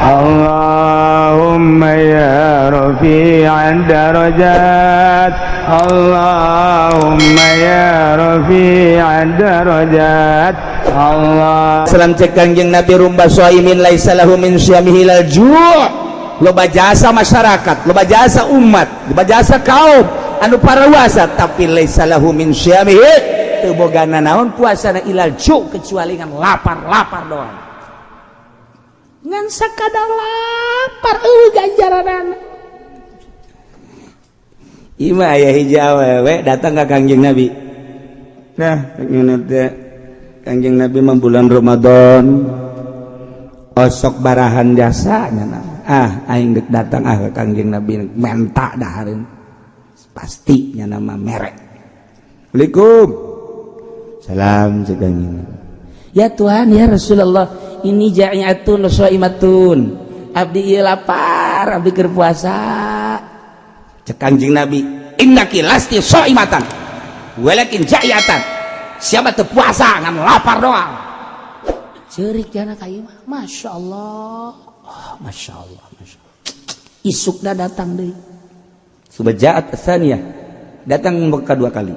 اللهم يا رفيع الدرجات، اللهم يا رفيع الدرجات، الله Salam, cek Kangjeng Nabi, رب صائم ليس له من صيامه إلا الجوع. Loba jasa masyarakat, loba jasa umat, loba jasa kaum anu parpuasa, tapi ليس له من صيامه, teu boga naon puasana, إلا الجوع, kecuali ngan lapar-lapar doang, ngan sakadar lapar, euweuh ganjaranana. Ima aya hiji awewe datang ka Kangjeng Nabi. Nah, Kangjeng Kangjeng Nabi mah bulan Ramadan osok barahan jasanya. Ah, aing dek datang ah ke Kangjeng Nabi menta dahareun, pasti nya nama merek. Assalamualaikum. Salam, cek Kangjeng Nabi. Ya Tuhan, ya Rasulullah, إني جائعة صائمة. Abdi ieu lapar, abdi keur puasa. Cek Kangjeng Nabi, إنك لست صائمة ولكن جائعة. Sia teu puasa, ngan lapar doang. Ceurik jana ka ieu mah. Masya Allah. Oh, Masya Allah, Masya Allah. Isukna datang deui. ثم جاءت الثانية, datang kedua kali.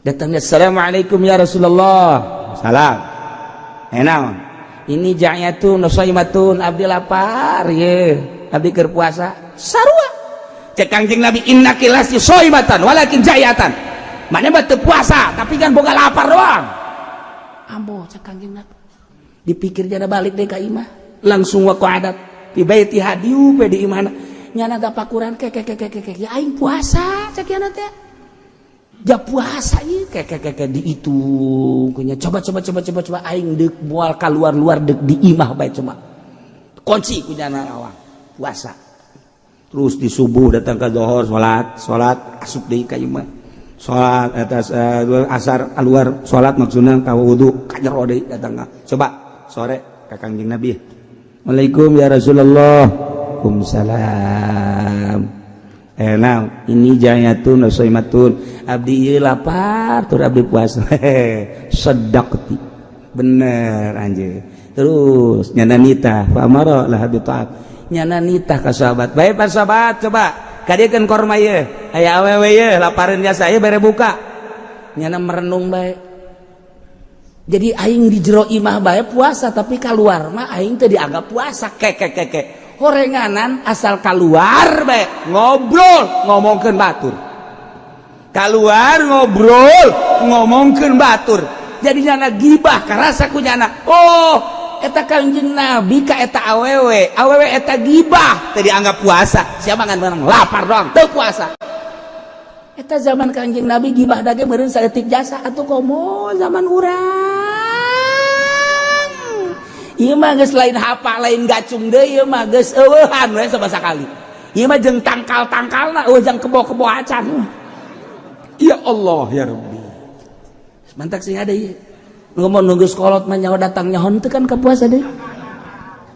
Datangnya, Assalamualaikum ya Rasulullah. Salam. Enak. إني جائعة صائمة, abdi lapar ye. Abdi keur puasa. Sarua. Cek Kangjeng Nabi, إنك لست صائمة ولكن جائعة. Maneh mah teu puasa, tapi kan boga lapar doang. Ambo, cek Kangjeng Nabi. Dipikir jana balik deh ka imah. Langsung وقعدت في بيتها, diuk we di imahna. Nyana tapakuran, ke ke ke ke ke, ya aing puasa, cek nyana teh. Ja puasa ieu, ke ke ke ke, dihitung kunya. Coba coba coba coba coba, aing deuk moal keluar-luar, deuk di imah bae, coba. Kunci ku nyana awang puasa. Terus di subuh datang ke dohor, salat, salat, asup deui ka imah. Salat atas asar keluar salat, maksudna ka wudu, ka jero deui datang. Coba sore ka Kangjeng Nabi. Assalamualaikum ya Rasulullah. Waalaikumsalam. Eh, nah, إني جائعة صائمة. Abdi ieu lapar tur abdi puasa. صدقت. Bener anjir. Terus nyana nitah, فأمر لها بطعام. Nyana nitah ka sahabat. Baik, Pak sahabat, coba kadiekeun korma ieu. Aya awewe ieu lapareun jasa ieu, bere buka. Nyana merenung bae. Jadi aing di jero imah bae puasa, tapi keluar mah aing teh dianggap puasa, ke ke ke ke. Horenganan asal keluar bae ngobrol ngomongkeun batur. Keluar ngobrol ngomongkeun batur. Jadi nyana gibah karasa ku nyana. Oh, eta Kangjeng Nabi ka eta awewe, awewe eta gibah teh dianggap puasa. Siapa ngan menang lapar doang teu puasa. Eta zaman Kangjeng Nabi gibah dage meureun saeutik jasa, atuh komo zaman urang. Ieu mah geus lain hapa, lain gacung deui, ieu mah geus eueuhan we sama sakali. Ieu mah jeung tangkal-tangkalna eueuh, jang kebo-kebo acan. Ya Allah ya Rabbi. Mantak sing ada ieu. Ngomong nunggu sekolot mah nyawa datang nyaho teu kan ka puasa deui.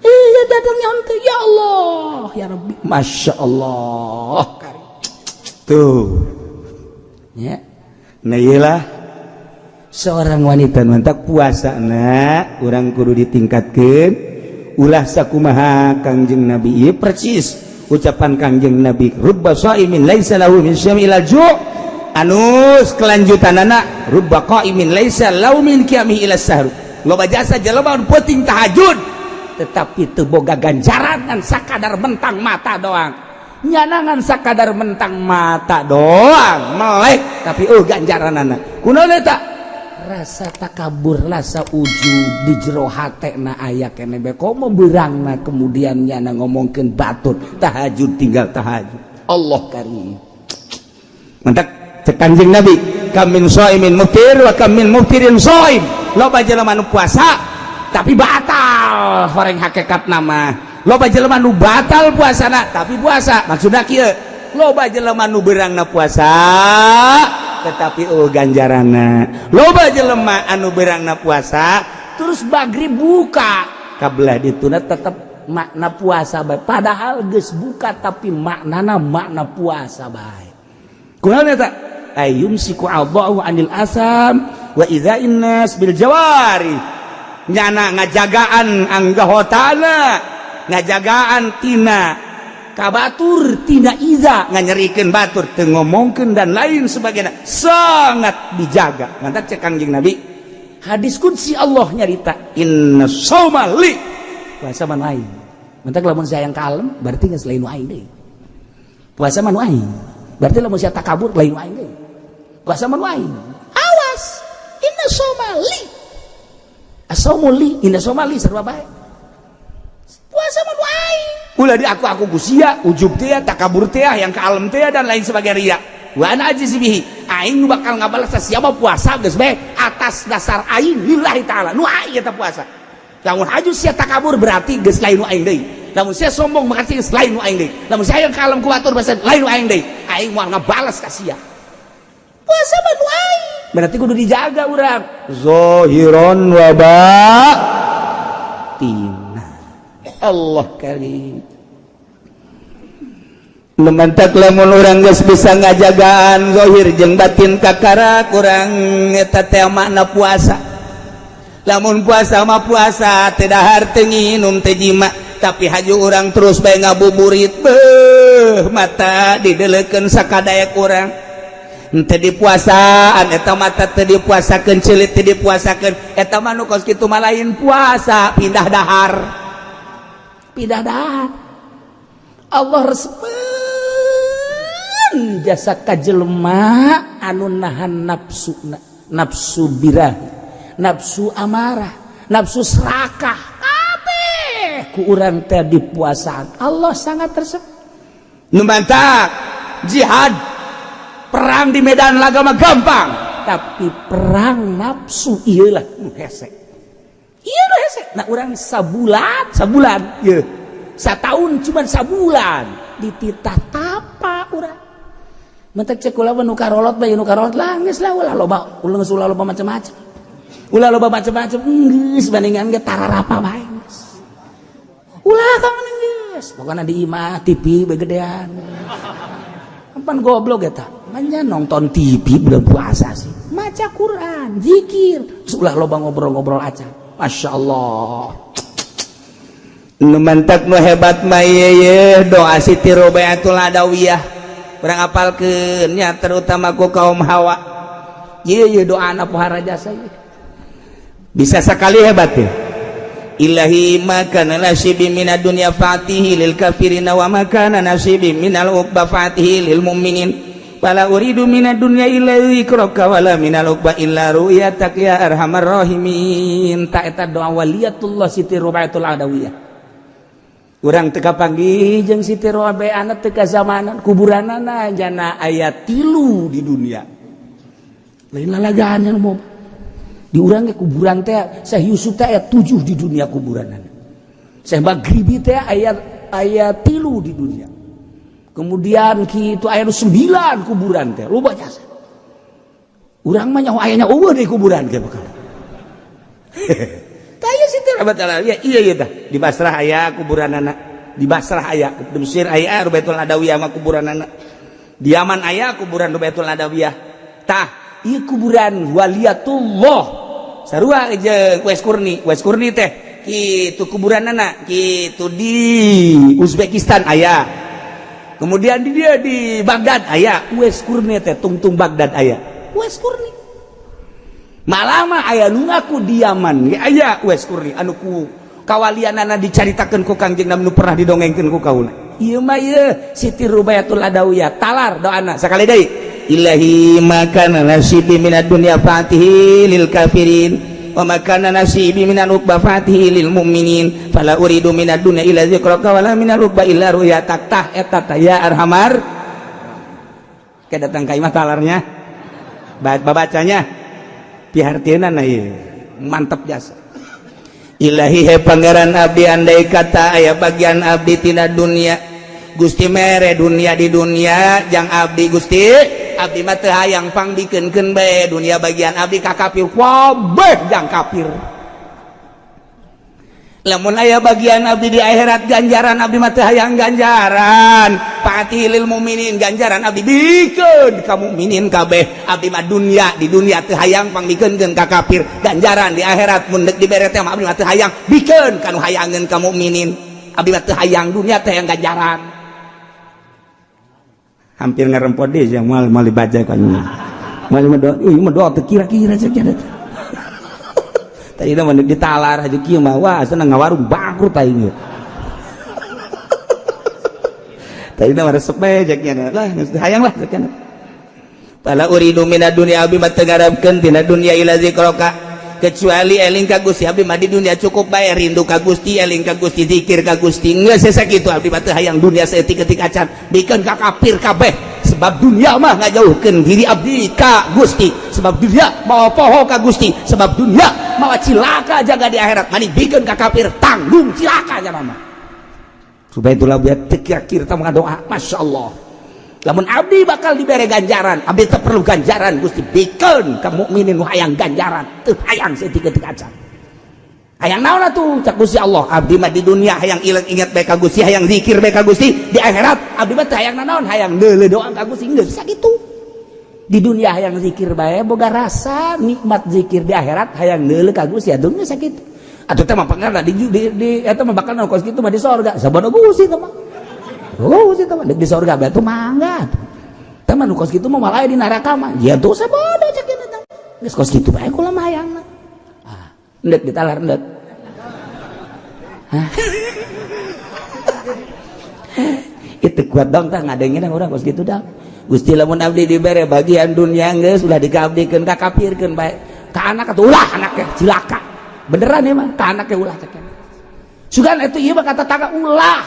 Iya, datang nyaho teu, ya Allah ya Rabbi. Masya Allah. Tuh. Ya. Nah, iyalah seorang wanita mantak puasa na urang kudu ditingkatkan, ulah sakumaha Kangjeng Nabi ieu, persis ucapan Kangjeng Nabi, رب صائم ليس له من صيامه إلا الجوع. Anus kelanjutan anak, رب قائم ليس له من قيامه إلا السهر. Loba jasa jelema nu peuting tahajud, tetapi teu boga ganjaran, ngan sakadar mentang mata doang. Nyana ngan sakadar mentang mata doang melek, tapi oh ganjaran anak kunaon eta? Rasa takabur, rasa ujub di jero hatena aya keneh bae, komo beurangna kemudian nyana ngomongkeun batur, tahajud tinggal tahajud. Allah karim. Mantak cek Kanjeng Nabi, كم من صائم مفطر وكم من مفطر صائم. Loba jelema nu puasa tapi batal, horeng hakikat nama. Loba jelema nu batal puasana tapi puasa. Maksudna kieu, loba jelema nu beurangna puasa tetapi oh ganjarana. Loba jelema anu beurangna puasa terus magrib buka, kabelah dituna tetep makna puasa bae, padahal geus buka tapi maknana makna puasa bae. Kunaon eta? أي يمسك أعضاءه عن الآثام وإيذاء الناس بالجوارح. Nyana ngajagaan anggotana. Ngajagaan tina ka batur, tina iza, nganyerikeun batur, teu ngomongkeun dan lain sebagainya, sangat dijaga. Ngantak cek Kangjeng Nabi, hadis qudsi, Allah nyarita, "Inna shauma li," puasa mah lain. Mantak lamun saya yang kalem berarti geus lain aing deui. Puasa mah aing. Berarti lamun sia takabur, lain aing deui. Puasa mah aing. Awas, inna shauma li, asaumu li, inna shauma li, sarua bae. Puasa mah aing, ulah di aku ku sia, ujub teh, takabur teh, yang kalem teh, dan lain sebagainya, ria. Wa ana ajzi bihi, aing nu bakal ngabalas siapa. Puasa geus bae atas dasar aing, lillahi taala, nu aing eta puasa. Lamun haju sia takabur, berarti geus lain nu aing deui. Lamun sia sombong, berarti geus lain nu aing deui. Lamun sia yang kalem ku batur, berarti lain nu aing deui. Aing moal ngabalas ka sia. Puasa mah nu aing, berarti kudu dijaga urang zohiron wa batina. Allah karim. Lumantak lamun urang geus bisa ngajagaan zohir jeung batin, kakara kurang eta teh makna puasa. Lamun puasa mah puasa teu dahar, teu nginum, teu jima, tapi haju urang terus bae ngabuburit, beuh, mata didelekeun sakadaek urang, henteu dipuasaan eta. Mata teu dipuasakeun, celit teu dipuasakeun, eta mah nu kos kitu mah lain puasa, pindah dahar, Pindah dahar. Allah resepeun jasa ka jelema anu nahan nafsu, nafsu birahi, nafsu amarah, nafsu serakah, kabeh ku urang teh dipuasaan. Allah sangat resep. Nu mantak jihad, perang di medan laga mah gampang, tapi perang nafsu iyalah nu hese, iya nu hese. Nah, urang sabulan, sabulan ieu satahun, cuman sabulan dititah tapa urang. Mentek cek kula, nu karolot bae, nu karolot lah, geus lah, ulah loba, ulah, geus ulah loba macam-macam, ulah loba macam-macam, geus bandingan ge tararapa bae, geus ulah kamu, geus pokokna di imah TV begedean. Pan goblok eta manya, nonton TV bulan puasa sih. Maca Quran, zikir, ulah loba ngobrol-ngobrol aja. Masya Allah. Nu mantak nu hebat mah ye doa Siti Robiatul Adawiyah. Urang apalkeun nya, terutama ku kaum hawa. Ye ye doa anak pohara jasa ye. Bisa sekali hebat ya. Ilahi, ma kana nasibi minad dunya fa'tihi lil kafirina wa ma kana nasibi minal uqba fa'tihi lil mu'minin, fala uridu minad dunya illa dzikraka wala minal uqba illa ru'yatak ya arhamar rahimin. Tak eta doa waliyatullah Siti Rubatul Adawiyah. Urang teu kapanggih jeung Siti Rubaiyah, teu kazamanan. Kuburanana jana aya 3 di dunia, lain lalagaan yang mau di urang ge. Kuburan teh Syekh Yusuf teh aya 7 di dunia kuburanana. Syekh Maghribi teh aya aya 3 di dunia. Kemudian kitu aya 9 kuburan teh loba jasa. Urang mah nyaho ayanya eueuh di kuburan ge bakal. Taya Siti Rubatul Adawiyah, iya iya dah. Di Basrah aya kuburanana, di Basrah aya, di Mesir aya Rubatul Adawiyah mah kuburanana, di Yaman aya kuburan Rubatul Adawiyah. Tah, ieu kuburan waliyatullah sarua jeung Uwais Qurni. Uwais Qurni teh kitu kuburanana kitu, di Uzbekistan aya, kemudian di dia di Baghdad aya. Uwais Qurni teh tungtung Baghdad aya Uwais Qurni. Malah mah aya nu ngaku di Yaman ge aya Uwais Qurni, anu ku kawalianana dicaritakeun ku Kangjeng Nabi, nu pernah didongengkeun ku kaula. Ieu mah ieu Siti Rubayatul Adawiyah, talar doana sakali deui. Ilahi, ma kana nasibi minad dunya fa'tihi lil kafirin wa ma kana nasibi minal uqba fa'tihi lil mu'minin, fala uridu minad dunya illa dzikraka wala minal uqba illa ru'yatak. Tah, eta tah ya arhamar. Ke datang ka imah talarnya, babacanya pihartieunana ieu mantap jasa. Ilahi, he Pangeran abdi, andai kata aya bagian abdi tina dunia, Gusti mere dunia di dunia jang abdi. Gusti, abdi mah teu hayang, pangbikenkeun bae dunia bagian abdi ka kafir, kabeh jang kafir. Lamun aya bagian abdi di akhirat ganjaran, abdi mah teu hayang ganjaran, fa'tihi lil mukminin, ganjaran abdi bikeun ka mukminin kabeh. Abdi mah dunia di dunia teu hayang, pangbikenkeun ka kafir. Ganjaran di akhirat mun deuk dibere teh mah abdi mah teu hayang, bikeun ka nu hayangeun ka mukminin. Abdi mah teu hayang dunia teh, hayang ganjaran. Hampir ngarempot deh yang mal mal dibaca kan. Mal mah doa, ieu mah doa teu kira-kira cek tadi mah ditalar aja kieu mah, wah, senang ngawarung bangkrut aing. Tadi mah resep bae cek nya lah, geus hayang lah cek nya. Fala uridu minad dunya, abdi mah teu ngarepkeun tina dunya, illa zikraka, kecuali eling ka Gusti. Abdi mah di dunia cukup bae rindu ka Gusti, eling ka Gusti, zikir ka Gusti, geus sakitu. Abdi mah teu hayang dunia saeutik-eutik acan, bikeun ka kafir kabeh, sebab dunia mah ngajauhkeun diri abdi ka Gusti, sebab dunia mawa poho ka Gusti, sebab dunia mawa cilaka jaga di akhirat. Mani bikeun ka kafir, tanggung cilaka nya mah. Supaya itulah buat teu kira-kira doa, Masya Allah, lamun abdi bakal diberi ganjaran, abdi teu perlu ganjaran Gusti, bikeun ka mukminin nu hayang ganjaran, teu hayang saeutik-eutik acan. Hayang naon atuh? Cak Gusti Allah, abdi mah di dunia hayang inget bae ka Gusti, hayang zikir bae ka Gusti. Di akhirat abdi mah teu hayang naon, hayang deuleu doang ka Gusti, geus sakitu. Di dunia hayang zikir bae, boga rasa nikmat zikir. Di akhirat hayang deuleu ka Gusti, atuh geus sakitu. Atuh teh mah pangarna di eta mah bakal kos kitu mah di sorga. Sabodo Gusti teh mah. Oh, Gusti teh mah di sorga bae tuh mangga. Teh mah nu kos kitu mah malah di neraka mah. Ya tuh sabodo cek eta. Geus kos kitu bae kula mah hayangna. Ah, endek ditalar endek. Hah? Itu kuat dong tah ngadengin urang kos kitu dah. Gusti, lamun abdi dibere bagian dunia geus ulah dikaabdikeun, ka kafirkeun bae. Ka anak atuh ulah, anaknya cilaka. Beneran ya mah, ka anaknya ulah cek. Sugan itu ieu mah kata tangga ulah.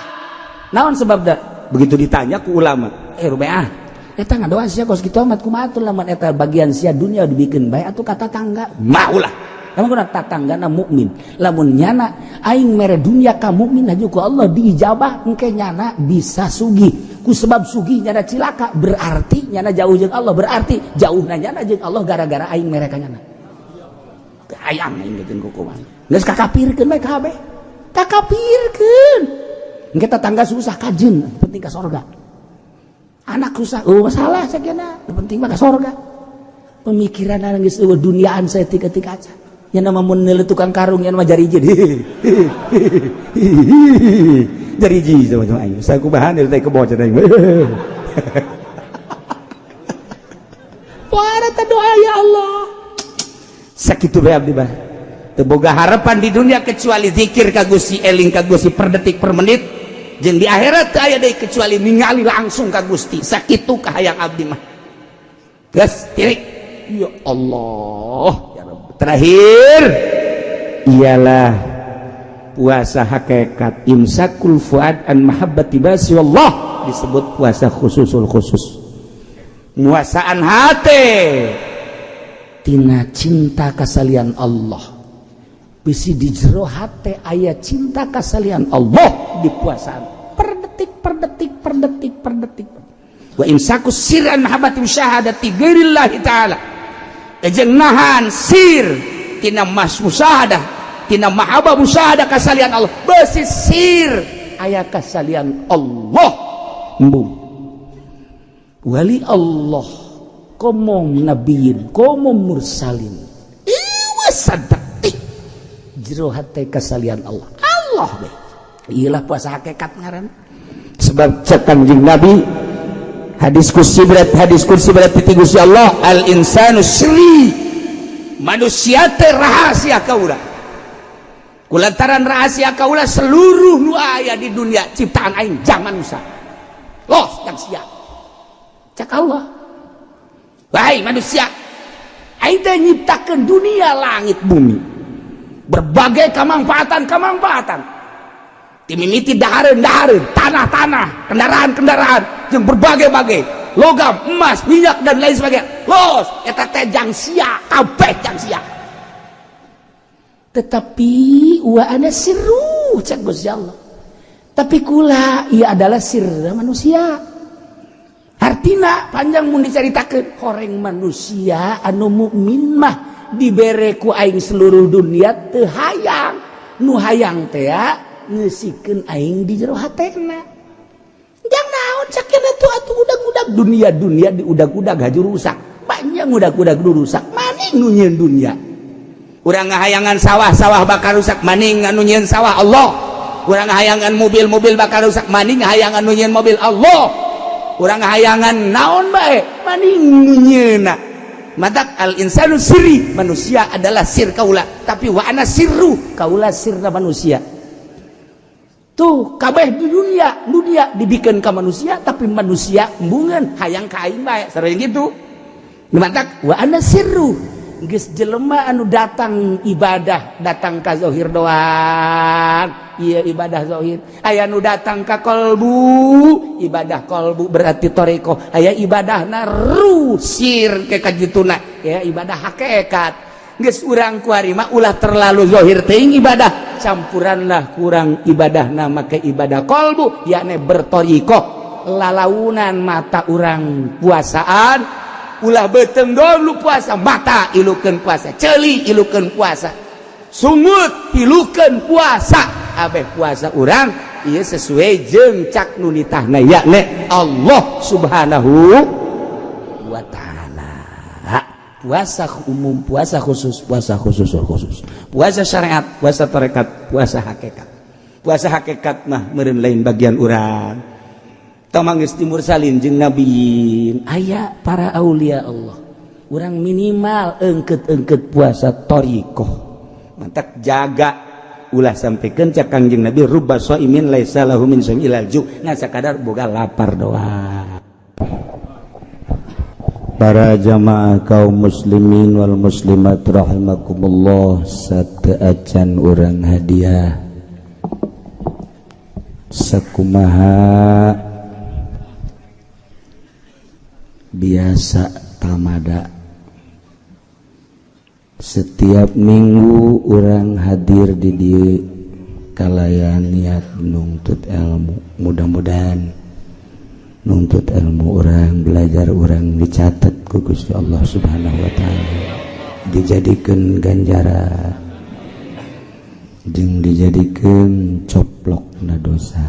Naon sebabna? Begitu ditanya ku ulama, eh rubeah, eta ngadoa sia kos kitu amat kumaha atuh lamun eta bagian sia dunia dibikeun bae atuh kata tangga? Mah ulah. Emang kuna tatanggana mukmin. Lamun nyana aing mere dunia ka mukmin aja ku Allah diijabah, engke nyana bisa sugih. Ku sebab sugih nyana cilaka, berarti nyana jauh jeung Allah, berarti jauh nyana jeung Allah gara-gara aing mere ka nyana. Hayang aing geus kukuman. Geus kakapirkeun bae kabeh. Kakapirkeun. Engke tetangga susah kajeun, penting ka sorga. Anak susah, oh masalah sakiana, penting mah ka sorga. Pemikiran geus eueuh duniaan saeutik-eutik aja. Nya nama mun neuleuh tukang karung nya nama jariji. Jariji sama sama aing. Saya kubahan teh kebo cenah aing. Wah, doa ya Allah. Sakitu bae abdi mah. Teu boga harapan di dunia kecuali zikir ka Gusti, eling ka Gusti per detik per menit. Jeung di akhirat teu aya deui kecuali ningali langsung ka Gusti. Sakitu kahayang abdi mah. Geus tirik. Ya Allah, ya Rabb. Terakhir ialah puasa hakikat, imsakul fuad an mahabbati basi wallah, disebut puasa khususul khusus. Muasaan hati tina cinta kasalian Allah. Bisi di jero hate aya cinta kasalian Allah, dipuasaan per detik per detik per detik per detik. Wa imsakus sir an mahabbati musyahadati ghairillahi ta'ala, jeung nahan sir tina mas musyahadah, tina mahabbah musyahadah kasalian Allah. Besi sir aya kasalian Allah, embung wali Allah, komo nabiyin, komo mursalin, iwa sadetik jero hate kasalian Allah, Allah be. Iyalah puasa hakikat ngaran. Sebab cek Kanjeng Nabi, hadis kursi berat, hadis kursi berat ti Gusti Allah, al insanu sri, manusia teh rahasia kaula. Kulantaran rahasia kaula, seluruh nu aya di dunia ciptaan aing jang manusia, los jang sia. Cek Allah, wahai manusia, aing teh nyiptakeun dunia, langit, bumi, berbagai kemanfaatan-kemanfaatan, timimiti dahareun-dahareun, tanah-tanah, kendaraan-kendaraan, yang berbagai-bagai logam, emas, minyak, dan lain sebagainya, los eta teh jang sia kabeh, jang sia. Tetapi wa ana sirru, cek Gusti Allah, tapi kula ia adalah sir manusia. Artina panjang mun dicaritakeun. Horeng manusia anu mukmin mah dibere ku aing seluruh dunia teu hayang, nu hayang teh ngeusikeun aing di jero hatena. Jang naon cakena tuh atuh udag-udag dunia? Dunia di udag-udag haju rusak, panjang udag-udag rusak, maning nu nyieun dunia. Urang ngahayangan sawah, sawah bakal rusak, maning anu nyieun sawah Allah. Urang hayangan mobil-mobil bakal rusak, maning hayangan nu nyieun mobil Allah. Urang hayangan naon bae, maning nu nyieunna. Matak al insanu sirri, manusia adalah sir kaula, tapi wa ana sirru, kaula sirna manusia. Tuh kabeh di dunia, dunia dibikin ke manusia, tapi manusia embungeun hayang ka aing bae, sareng gitu. Matak wa ana sirru. Geus jelema anu datang ibadah, datang ka zahir doang, iya ibadah zahir. Aya nu datang ka kolbu, ibadah kolbu berarti toreko. Aya ibadahna ruh sir ke kajituna, ya ibadah hakikat. Geus urang kuari mah ulah terlalu zahir teuing ibadah, campuranlah kurang ibadahna make ibadah kolbu, yakni bertorikoh. Lalaunan mata urang puasaan, ulah beteng dulu puasa, mata ilukeun puasa, ceuli ilukeun puasa, sungut ilukeun puasa, abeh puasa urang ieu sesuai jeung cak nu nitahna, yakni Allah Subhanahu wa Ta'ala. Puasa umum, puasa khusus, puasa khusus khusus, puasa syariat, puasa tarekat, puasa hakikat. Puasa hakikat mah meureun lain bagian urang. Tamang geus timursalin jeung nabiin, aya para aulia Allah. Urang minimal engket-engket puasa torikoh. Mantak jaga ulah sampaikan cak Kangjeng Nabi, rubba shaimin laisa lahu min shaum ilal ju', ngan sakadar boga lapar doang. Para jamaah kaum muslimin wal muslimat rahimakumullah, sateuacan urang hadiah sakumaha biasa tamada. Setiap minggu urang hadir di dieu kalayan niat nuntut ilmu. Mudah-mudahan nuntut ilmu urang, belajar urang dicatat ku Gusti Allah Subhanahu wa Ta'ala, dijadikan ganjaran jeung dijadikan coplok na dosa.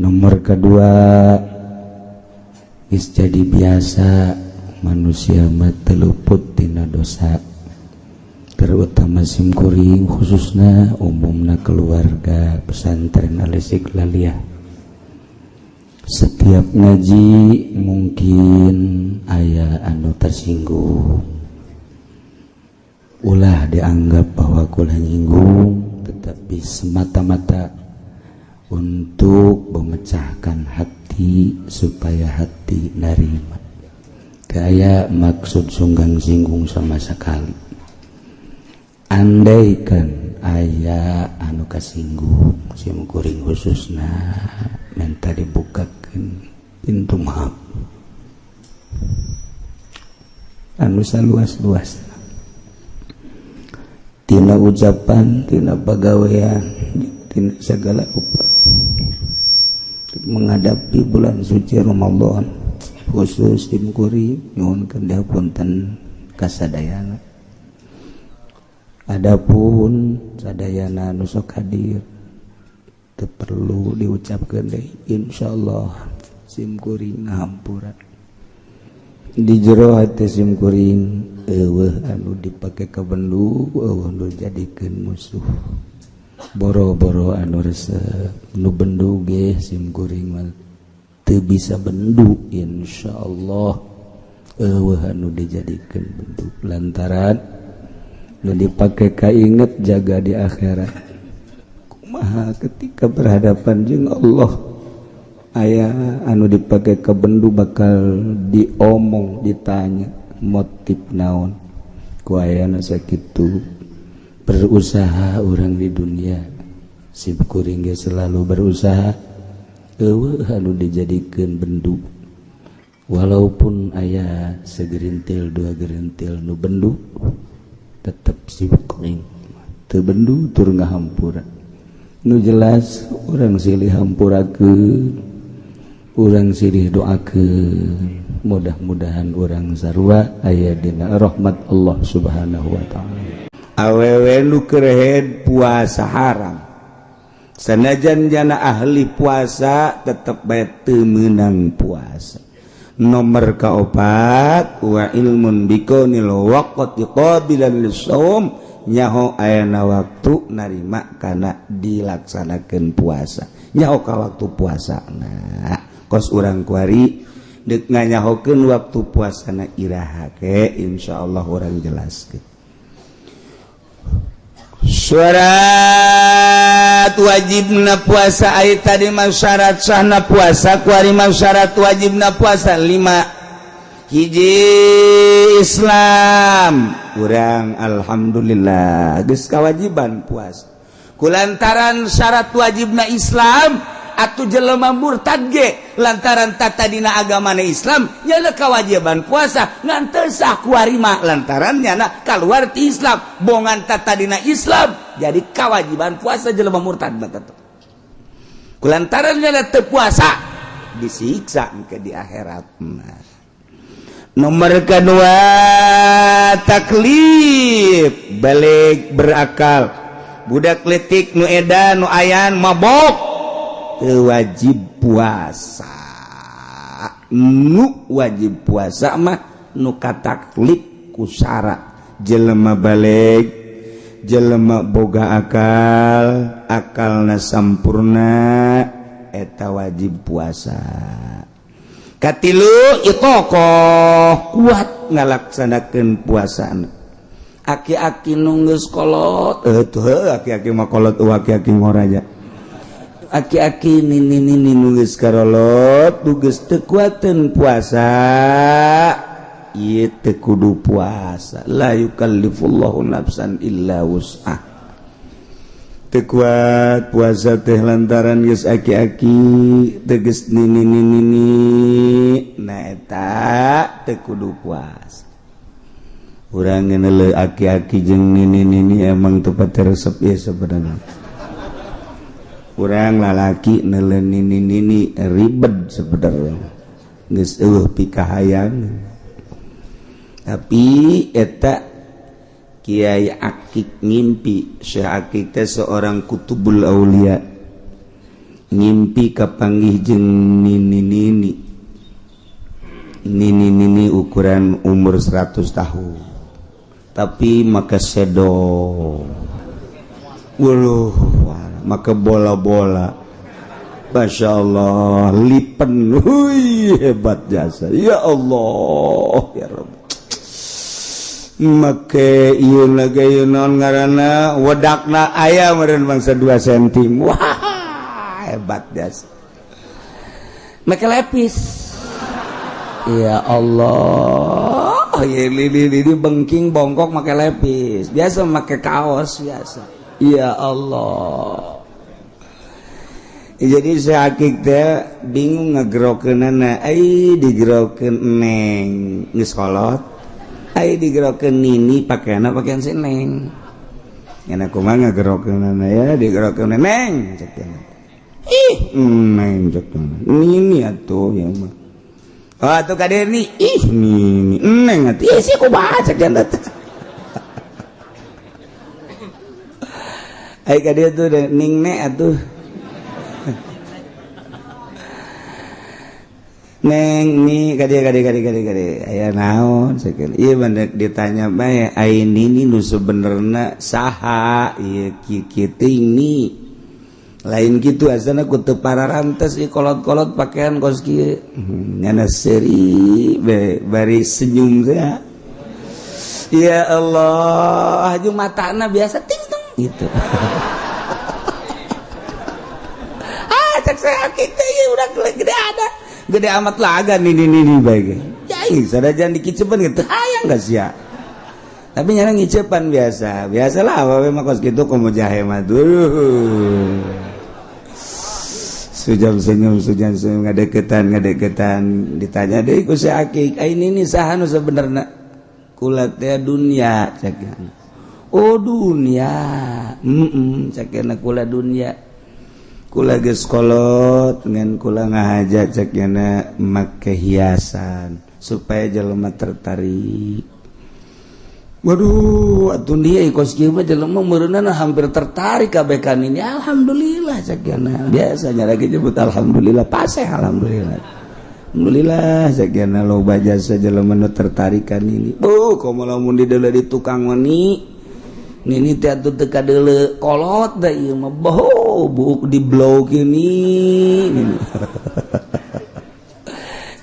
Nomor kedua, geus jadi biasa manusia mah teu luput tina dosa, terutama simkuring khususnya, umumna keluarga pesantren Al Istiqlaliyah. Setiap ngaji mungkin aya anu tersinggung, ulah dianggap bahwa kula nyinggung, tetapi semata-mata untuk memecahkan hati supaya hati narima. Kayak maksud sunggang singgung sama sekali. Andaikan aya anu kasinggung, sim kuring khususna minta dibukakan pintu maaf anu saluas-luas, tina ucapan, tina pagawean, tina segala rupa. Menghadapi bulan suci Ramadan khusus, sim kuring nyuhunkeun dihapunten kasadayana. Adapun sadayana nu sok hadir teu perlu diucapkeun deui, insyaallah sim kuring ngahampura. Di jero hati sim kuring eueuh anu dipake kabendu, eueuh nu jadikeun musuh. Boro-boro anu resep, nu bendu ge sim kuring mah teu bisa bendu. Insyaallah eueuh anu dijadikeun bendu, lantaran nu dipake kainget jaga di akhirat, kumaha ketika berhadapan jeung Allah. Aya anu dipake ka bendu bakal diomong, ditanya motif naon ku ayana. Sakitu berusaha orang di dunia, sim kuring ge selalu berusaha eueuh anu dijadikeun bendu. Walaupun aya segerintil dua gerintil nu bendu, tetep sim kuring teu bendu tur ngahampura. Nu jelas urang silih hampurakeun, urang silih doakeun, mudah-mudahan urang sarua aya dina rahmat Allah Subhanahu wa Ta'ala. Awewe nu keur haid puasa haram, sanajan jana ahli puasa, tetep bae teu meunang puasa. Nomor kaopat, wa ilmun bikaunil waqti qabilan lisawm. Nyaho ayana waktu narima kana dilaksanakeun puasa, nyaho ka waktu puasa. Nah, kos urang kuari dek nganyahokeun waktu puasana iraha ke, insyaallah urang jelaskeun. Syarat wajibna puasa, ai tadi mah syarat sahna puasa, kuari mah syarat wajibna puasa lima. Hiji, Islam. Urang alhamdulillah geus kewajiban puasa kulantaran syarat wajibna Islam. Atuh jelema murtad ge lantaran tata dina agamana Islam nyana kewajiban puasa, ngan teu sah kuari mah lantaran nyana keluar ti Islam. Bongan tata dina Islam, jadi kewajiban puasa jelema murtad mah teh kulantaran nyana teu puasa disiksa ke di akhirat. Nah, nomor kedua, taklif, balig, berakal. Budak letik nu edan, nu ayan mabok teu wajib puasa. Nu wajib puasa mah nu kataklif ku syarat jelema balig, jelema boga akal, akalna sampurna, eta wajib puasa. Katilu, itoqoh, kuat ngalaksanakeun puasana. Aki-aki nu geus kolot, eh tuh aki-aki mah kolot, aki-aki ngoraja, aki-aki nini nini nu geus karolot, nu geus teu kuateun puasa, ieu teu kudu puasa. La yukallifullahu nafsan illa wus'ah. Teu kuat puasa teh lantaran geus aki-aki, teges nini nini nini, nah eta teu kudu puasa. Urang ngeuneuh aki-aki jeung nini nini emang teu pati resep ya sebenarnya. Urang lalaki neuleuh nini nini ribet sebenarnya, geus eueuh pikahayang. Tapi eta Kiai Akik ngimpi. Syekh Akik teh seorang kutubul aulia, ngimpi kapanggih jeung nini nini, nini nini ukuran umur 100 tahun tapi make sedo. Waduh, make bola-bola. Masya Allah, lipen. Hui, hebat jasa. Ya Allah, ya Rabb. Make ieu lagi, ieu naon ngaranna, wedakna aya meureun bangsa 2 cm. Wah, hebat jasa. Make lepis. Ya Allah, ya lili lili bengking bongkok make lepis. Biasa make kaos biasa. Ya Allah. Jadi saya Akik teh bingung ngegerokeunana, ai digerokeun neng geus kolot, ai digerokeun nini pakaianna pakaian si neng. Enak kumaha ngegerokeunana ya, digerokeun neng cek teh. Ih, neng cek teh. Nini atuh ya mah. Oh, atuh ka dieu nih. Ih, nini neng atuh. Ih, sih kumaha cek teh. Ai ka dieu tuh ning ne atuh. Neng ni kade kade kade kade kade aya naon sakieu ieu bandek ditanya bae, ai nini nu sebenerna saha ieu kieu kieu teuing ni lain kitu asana ku teu pararantes ieu kolot-kolot pakaian kos kieu. Nyana seuri bari senyum teh. Ya Allah, jeung matana biasa ting tung gitu. Ah, cek saya Akik teh ieu udah gede ada gede amat laga nih nih nih baik ya, sadajan dikicepan gitu hayang gak sih ya, tapi nyana ngicepan biasa biasalah apa mah kos gitu komo jahe mah tuh sujam senyum sujam senyum ngadeketan ngadeketan ditanya deui ku si Akik, ai nini saha nu sebenarna? Kula teh dunia cek. Oh, dunia, heeh cek, kula dunia, kula geus kolot ngan kula ngahaja cek nyana make hiasan supaya jelema tertarik. Waduh, atuh dia kos kieu mah jelema meureunana hampir tertarik kabeh kan ini. Alhamdulillah cek nyana. Biasanya lagi nyebut alhamdulillah paseh alhamdulillah. Alhamdulillah cek nyana loba jasa jelema nu tertarik kan ini. Bu, komo lamun di di tukang wani. Nini teh atuh teu kadeuleu kolot da ieu mah boh buuk di blog ini.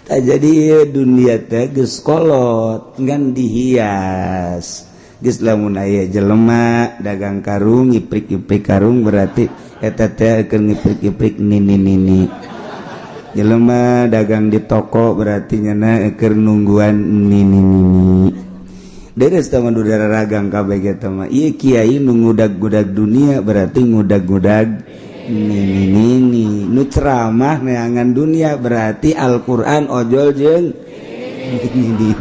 Tah jadi dunia teh geus kolot ngan dihias. Geus lamun aya jelema dagang karung ngiprik-iprik karung berarti eta teh keur ngiprik-iprik nini-nini. Jelema dagang di toko berarti nyana keur nungguan nini-nini. Deres teh mah ragang kabeh eta mah. Ieu kiai nu ngudag-gudag dunia berarti ngudag-gudag nini-nini. Nu ceramah neangan dunia berarti Al-Qur'an ojol jeung nini.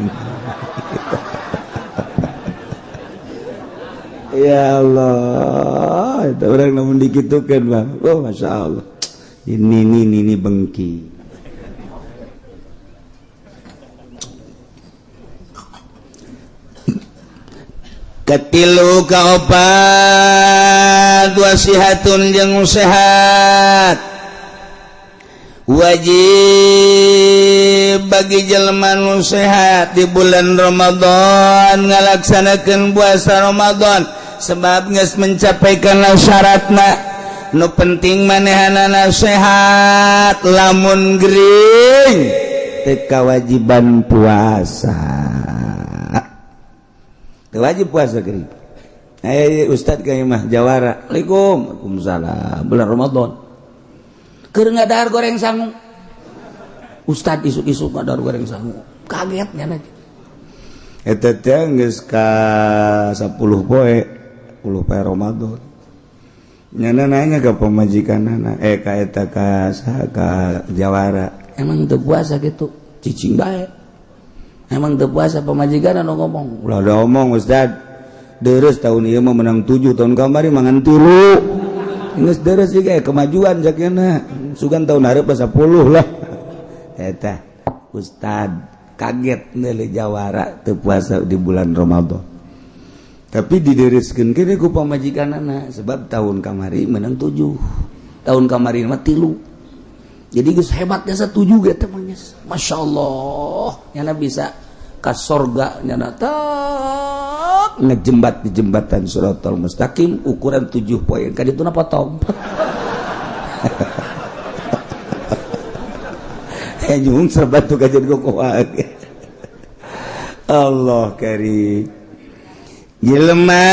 Ya Allah, itu orang namun dikitukan bang. Oh, masya Allah. Ini bengki. Katilu kaopat wasihatun jeung sehat wajib bagi jelema nu sehat di bulan Ramadan ngalaksanakeun puasa Ramadan sebab geus mencapaikan syaratna. Nu penting manehanana sehat, lamun gering teu kawajiban puasa. Teu wajib puasa gering. Ustad ka imah jawara. Assalamualaikum. Waalaikumsalam. Bulan Ramadan. Keur ngadahar goreng sangu. Ustad isuk-isuk ngadahar goreng sangu. Kaget nya. Eta teh geus ka 10 poe, 10 poe Ramadan. Nyana nanya ke pemajikanana, ka eta ka saha ka jawara. Emang teu puasa gitu? Cicing bae. Emang teu puasa pemajikan anu ngomong. Ulah da omong Ustad. Deres tahun ieu mah menang 7, tahun kamari mangan 3. Geus deres ieu ge kemajuan jakena. Sugan tahun hareup 10 lah. Eta Ustad kaget neuleuh jawara teu puasa di bulan Ramadan. Tapi didereskeun kene ku pamajikanana sebab tahun kamari menang 7. Tahun kamari mah 3. Jadi geus hebat jasa 7 ge teh mah geus. Masyaallah, nyana bisa ka sorga nyana tak ngejembat di jembatan Shiratal Mustaqim ukuran 7 poin. Ka dituna potong. Nyung serbat tuh kajian kokoa. Allah karim. Jelema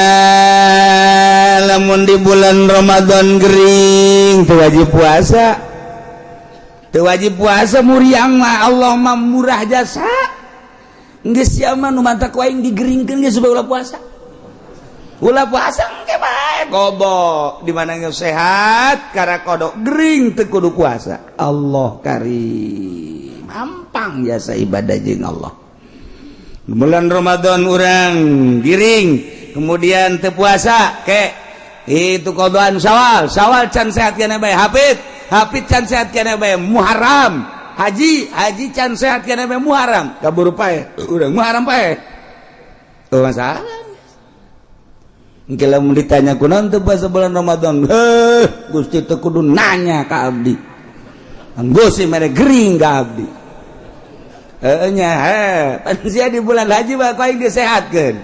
lamun di bulan Ramadan gering teu wajib puasa. Teu wajib puasa muriang mah Allah mah murah jasa. Geus sia mah nu mantak ku aing digeringkeun geus supaya ulah puasa. Ulah puasa engke bae gobo di mana geus sehat kara kodok gering teu kudu puasa. Allah karim. Hampang jasa ibadah jeung Allah. Bulan Ramadan urang giring kemudian teu puasa ke itu kodoan Syawal, Syawal can sehat keneh bae hafid, hafid can sehat keneh bae Muharram, haji, haji can sehat keneh bae Muharram, kaburu pae urang Muharram pae. Oh masalah. Engke lamun ditanya kunaon teu puasa bulan Ramadan, heuh Gusti teu kudu nanya ka abdi. Anggo sih mere gering ka abdi. Nya heh, sia di bulan haji mah ku aing disehatkeun.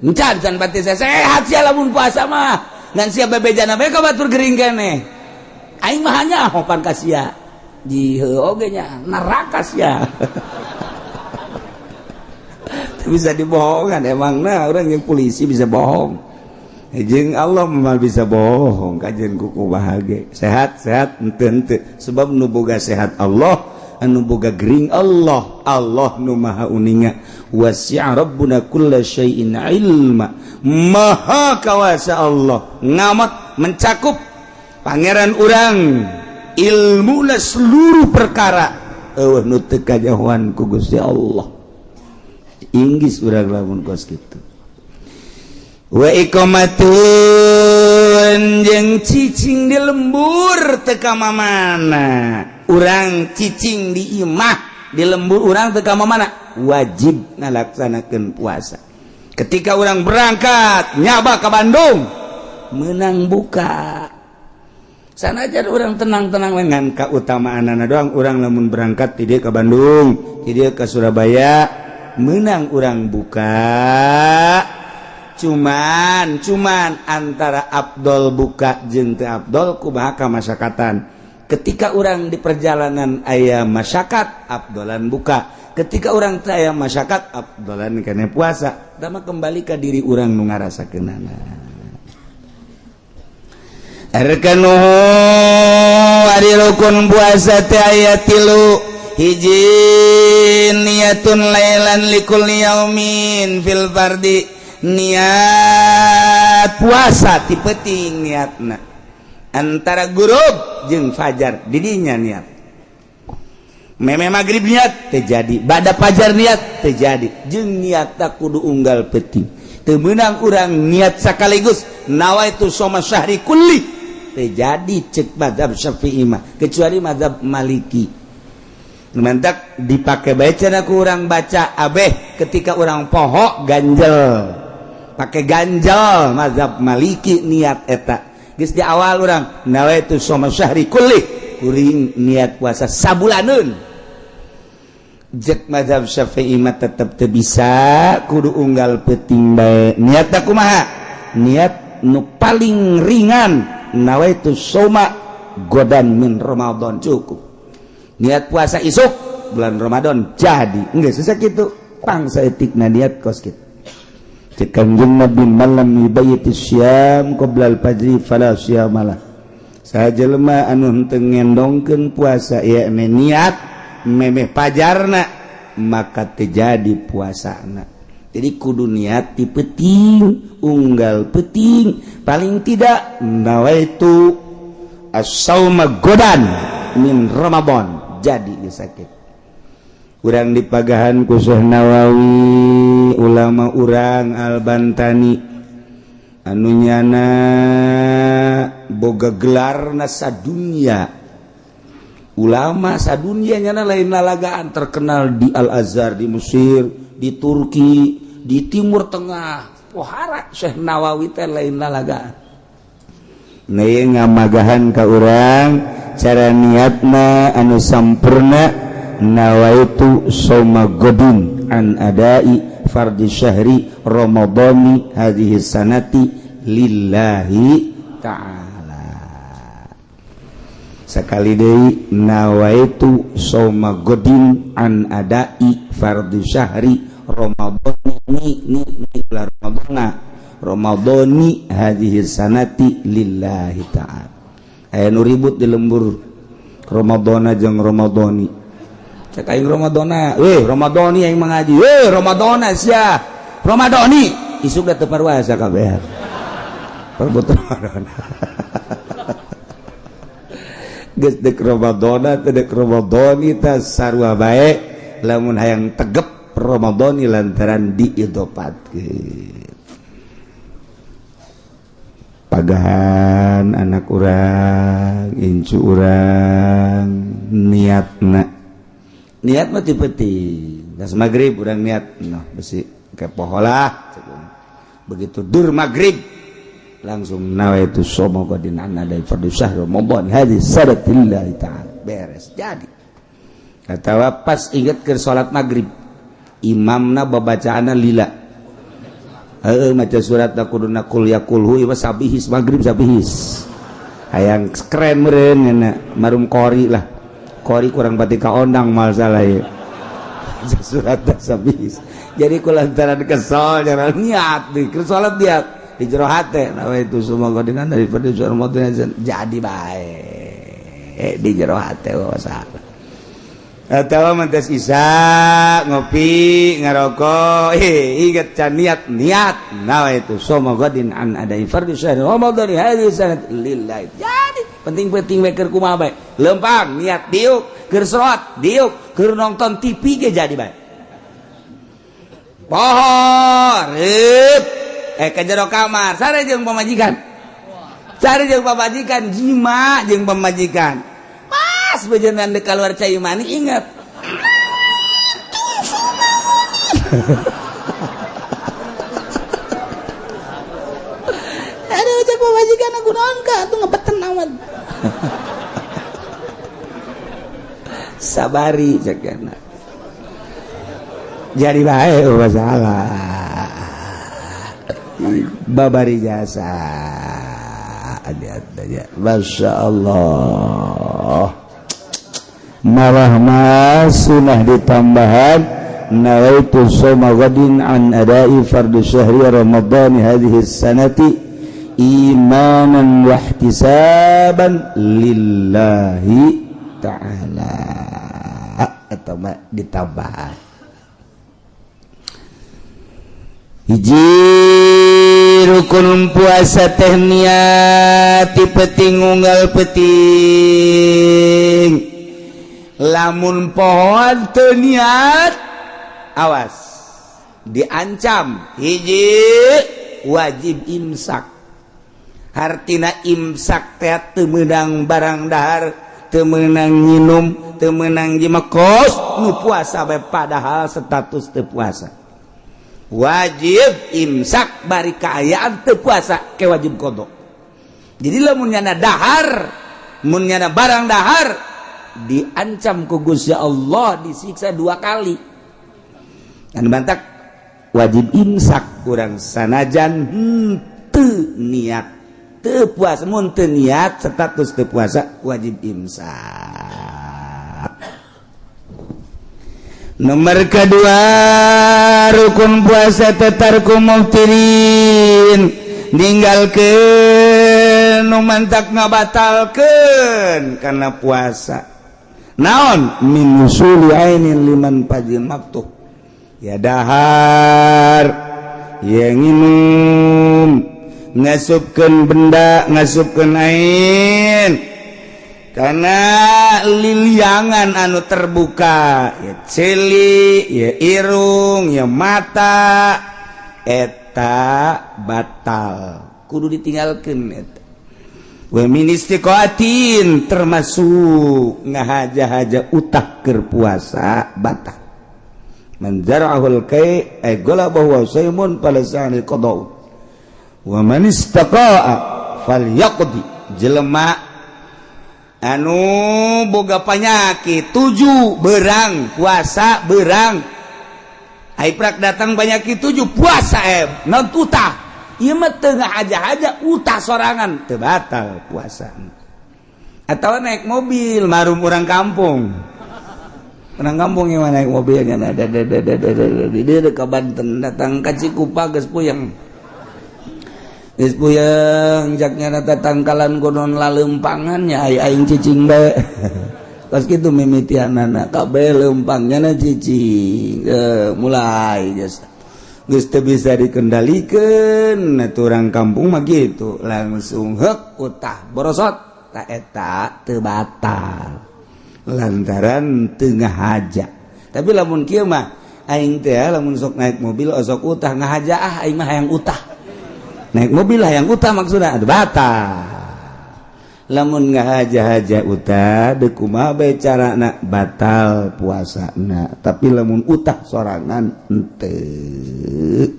Encan can pati sehat sia lamun puasa mah. Ngan sia bebejana bae ka batur gering keneh. Aing mah hanya hopan ka sia. Di heuh oge nya neraka sia. Bisa dibohongan emang nah orang yang polisi bisa bohong. Jeung Allah mah bisa bohong kajian kuku bahagia. Sehat sehat henteu henteu sebab nu boga sehat Allah, anu boga gering Allah, Allah nu maha uninga. Wasi'a rabbuna kulla syai'in ilma. Maha kawasa Allah, ngamat mencakup pangeran urang ilmuna seluruh perkara. Eueuh nu teu kajahoan ku Gusti Allah. Inggis urang lamun kos kitu. Wa iqamatun jeung cicing di lembur teu ka mamana. Urang cicing di imah di lembur urang teu ka mamana, wajib ngalaksanakeun puasa. Ketika urang berangkat nyaba ke Bandung menang buka. Sanajan urang tenang-tenang dengan kautamaanana doang, urang lamun berangkat ti dieu ka Bandung, ti dieu ka Surabaya menang urang buka. Cuman cuman antara Abdol buka jeung teu Abdol kumaha kamasyakatan. Ketika orang di perjalanan aya masyakat, Abdolan buka. Ketika orang teu aya masyakat, Abdolan kana puasa. Tama kembali ke diri orang nu ngarasakeunana. Arkanuhu, ari rukun puasa teh aya tilu. Hiji, niyatun lailan likulli yaumin fil fardi. Niat puasa ti peuting, niatna antara gurub jeung fajar didinya niat. Meme maghrib niat terjadi, bada fajar niat terjadi. Jeung niat tak kudu unggal peuting. Teu meunang urang niat sekaligus nawaitu shoma syahri kulli, terjadi cek mazhab Syafi'i mah, kecuali mazhab Maliki. Mantak dipakai baca aku orang baca abeh ketika orang poho ganjel, pakai ganjel mazhab Maliki. Niat eta geus di awal urang nawaitu shoma syahri kulli, kuring niat puasa sabulaneun. Jek mazhab Syafi'i mah tetep teu bisa, kudu unggal peuting bae. Niat kumaha? Niat nu paling ringan, nawaitu shoma godan min Ramadan, cukup niat puasa isuk bulan Ramadan. Jadi enggak susah gitu, pangsa etikna niat kos kitu. Cek Kanjeng Nabi, man lam yubayyiti syiyam qoblal fajri fala syiyamalah. Saha jelema anu henteu ngendongkeun puasa, yakni niat memeh pajarna, maka terjadi puasana. Jadi kudu niat di peuting, unggal peuting, paling tidak nawaitu as-sauma godan min Ramadan, jadi sakit. Urang dipagahan ku Syekh Nawawi, ulama urang Albantani, anu nyana boga gelarna sadunya, ulama sadunya, nyana lain lalagaan, terkenal di Al Azhar di Mesir, di Turki, di Timur Tengah. Pohara Syekh Nawawi teh lain lalagaan. Nah, ngamagahan ka urang cara niatna anu sampurna, nawaitu soma godin an adai fardi syahri ramadhani hadhihi sanati lillahi ta'ala. Sekali deui, nawaitu soma godin an adai fardi syahri ramadhani, ni ni ni ramadhana, ramadhani hadhihi sanati lillahi ta'ala. Aya nu ribut di lembur, Ramadhana jeung Ramadhani. Cek aing Ramadhana, eh Ramadhani yang mengaji, eh Ramadhana sia Ramadhani, isuk da teu parwasa kabeh perebut Ramadhana. Geus dek Ramadhana teu dek Ramadhani tah sarua bae, lamun hayang tegep Ramadhani lantaran diidopatkeun. Pagahan anak urang, incu urang, niatna niat mah ti peuting. Geus maghrib urang niat, noh besi kepoho lah. Begitu dur maghrib langsung nawaitu shoma godin an adai fardhu syahr Ramadan hadis sadatillahi ta'ala, beres. Jadi atawa pas inget ke salat maghrib, imamna babacaanna lila, heuh, maca surat kuduna kul ya kulhu, ieu sabihis maghrib sabihis, hayang keren meureun marum qori lah, qori kurang pati kaondang mal salah ya surat sabihis. Jadi kulantaran kesel jangan niat di salat, niat di jero hate nawaitu shoma godin daripada Ramadan, jadi bae di jero hate salah. Atau mentas isa ngopi ngarokok, eh ingat can niat, niat nawaitu shoma godin an adai fardhu syahr Ramadan hadhihi sanat lillahi. Jadi penting-penting we keur kumaha bae, lempang niat diuk, keur salat diuk, keur nonton TV ge jadi bae. Pohon eh ke jero kamar, sare jeung pamajikan, sare jeung pamajikan, jima jeung pamajikan. Pas bejenan dek keluar cai mani, ingat. Aduh, cek pamajikan, aku naon ka atuh ngebeten amat. Sabari cek jadi bae masalah. Babari jasa. Masya Allah, malah masunah ditambahan nawaitu shauma ghadin an adai fardu syahri Ramadan hadhihi sanati imanan wa ihtisaban lillahi ta'ala, atau ditambahan hiji rukun puasa teh niat ti peuting unggal peuting. Lamun pohoan teu niat, awas, diancam. Hiji, wajib imsak. Hartina imsak teh teu meunang barang dahar, teu meunang nginum, teu meunang jima, kos nu puasa bae, padahal status teu puasa. Wajib imsak bari kaayaan teu puasa ke wajib qada. Jadi lamun nyana dahar, mun nyana barang dahar, diancam ku Gusti Allah disiksa dua kali. Dan bantak wajib imsak kurang sanajan henteu niat teu puasa. Mun teu niat, status teu puasa, wajib imsak. Nomor kedua rukun puasa, tarku muftirin, ninggalkeun nu mantak ngabatalkeun karena puasa. Naon? Min wusuli ainin liman fajin maftuh, ya dahar, ya nginum, ngasupkeun benda, ngasupkeun ain karena liliangan anu terbuka, ya ceuli, ya irung, ya mata, eta batal, kudu ditinggalkan eta. Wa min istiqaatin, termasuk ngahaja-haja utah keur puasa batal. Man zara'ahul kai ay galabahu wa saymun falasani qada'u wa man istaqa'a falyaqdi. Jelema anu boga panyakit tujuh, berang puasa, berang prak datang penyakit tujuh, puasa non utah. Ieu mah teu ngahaja-haja, utah sorangan teu batal puasa. Atau naik mobil, marum orang kampung, orang kampung yang naik mobilnya ada dia ke Banten, datang ke Cikupa geus puyeng, geus puyeng, jaknya rata tangkalan konon lalempangannya, ai aing cicing bae. Pas kitu mimitianana kabeh lempangnya na cicing, mulai geus geus teu bisa dikendalikan. Atuh orang kampung mah gitu, langsung heuk utah borosot. Tak, eta teu batal lantaran teu ngahaja. Tapi lamun kieu mah, aing teh lamun sok naik mobil osok utah ngahaja, ah aing mah hayang utah, naik mobil lah yang utah maksudnya, aduh, batal. Lamun ngahaja-haja utah deuk kumaha bae carana, batal puasana. Tapi lamun utah sorangan henteu.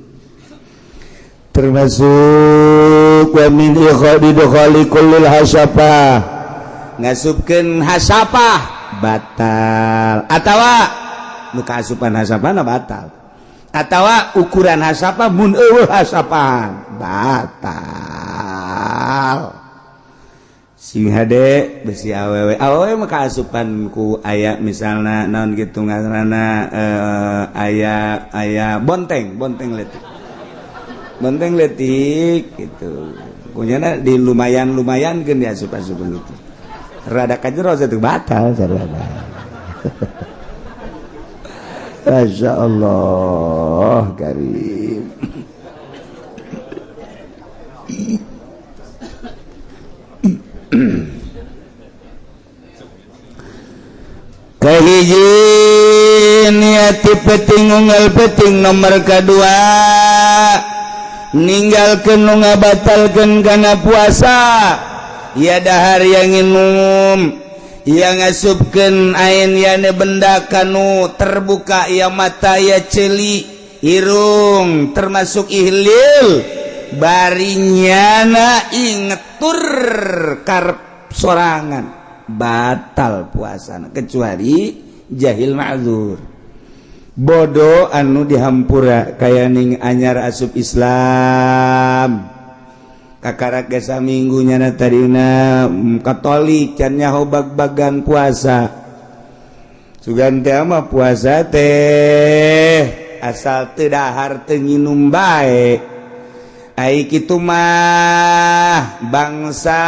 Termasuk wa min ikhadi dukhali kullil hasyafah, ngasupkeun hasyafah batal, atawa nu kaasupan hasyafah batal, atawa ukuran hasyafah mun euweuh hasyafahan batal. Sing hade besi awewe, awewe mah kaasupan ku aya misalna naon gitu ngaranna, aya aya bonteng, bonteng leutik, bonteng leutik gitu punyana di lumayan lumayan kan diasup-asupan gitu, rada kajero itu batal sarwana. Masya Allah Karim. Kahiji, niati peuting unggal peuting. Nomor kedua, ninggalkeun nu ngabatalkeun kana puasa, ya dahar, yang nginum, yang ngasupkeun ain, yane benda kanu terbuka, ya mata, ya ceuli, irung, termasuk ihlil, barinyana ingetur karep sorangan, batal puasa, kecuali jahil ma'zur. Bodoh anu dihampura kaya ning anyar asup Islam, kakarak ge saminggu. Nyana tadina Katolik, can nyaho bag-bagan puasa. Sugan teh mah puasa teh asal teu dahar, teu nginum bae. Ai kitu mah bangsa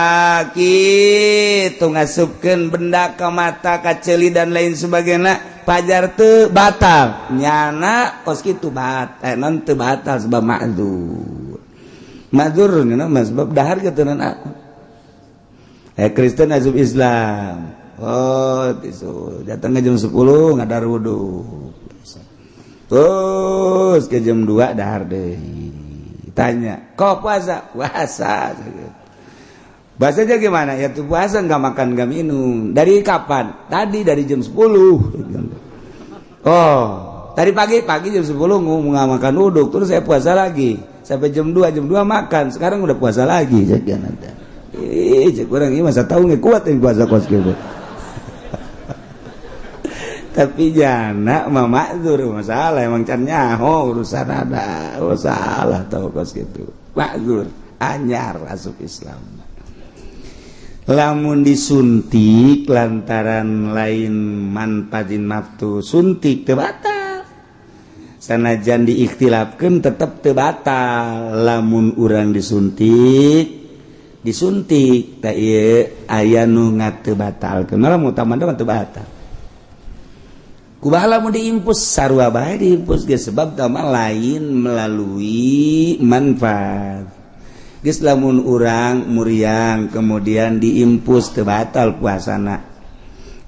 kitu ngasupkeun benda ke mata, ka ceuli, dan lain sebagainya, pajar teu batal. Nyana kos kitu bat eh, non teu batal sebab ma'dzur. Ma'dzur nyana mah sebab dahar keturunan aku. Eh, Kristen asup Islam, oh tisu datang ke jam 10 ngadar wudu, terus ke jam 2 dahar deh. Tanya, "Kok puasa?" "Puasa." Bahasanya gimana ya tuh? "Puasa, nggak makan, nggak minum." "Dari kapan?" "Tadi dari jam 10." "Oh, tadi pagi?" "Pagi jam 10 nggak makan uduk, terus saya puasa lagi sampai jam 2. Jam 2 makan, sekarang udah puasa lagi." Cek nanti, ih, cek orang ini masa tahu nggak kuat yang puasa kos gitu. Tapi jana mah makzur, masalah emang can nyaho urusan ada. Oh, salah tahu kos gitu makzur anyar asup Islam. Lamun disuntik lantaran lain manfadzin maftu, suntik teu batal. Sanajan diikhtilafkeun tetep teu batal. Lamun urang disuntik, disuntik tak ieu aya nu teu batalkeun, malah mutamad mah teu batal. Kumaha lamun diimpus? Sarua bae diimpus ge, sebab tama lain melalui manfaat. Geus, lamun urang muriang kemudian diimpus teu batal puasana,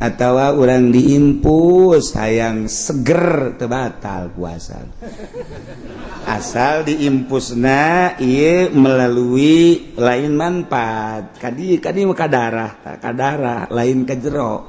atau urang diimpus hayang seger teu batal puasa, asal diimpusna ieu melalui lain manfaat. Kadi kadi ka darah, ka darah, lain ka jero,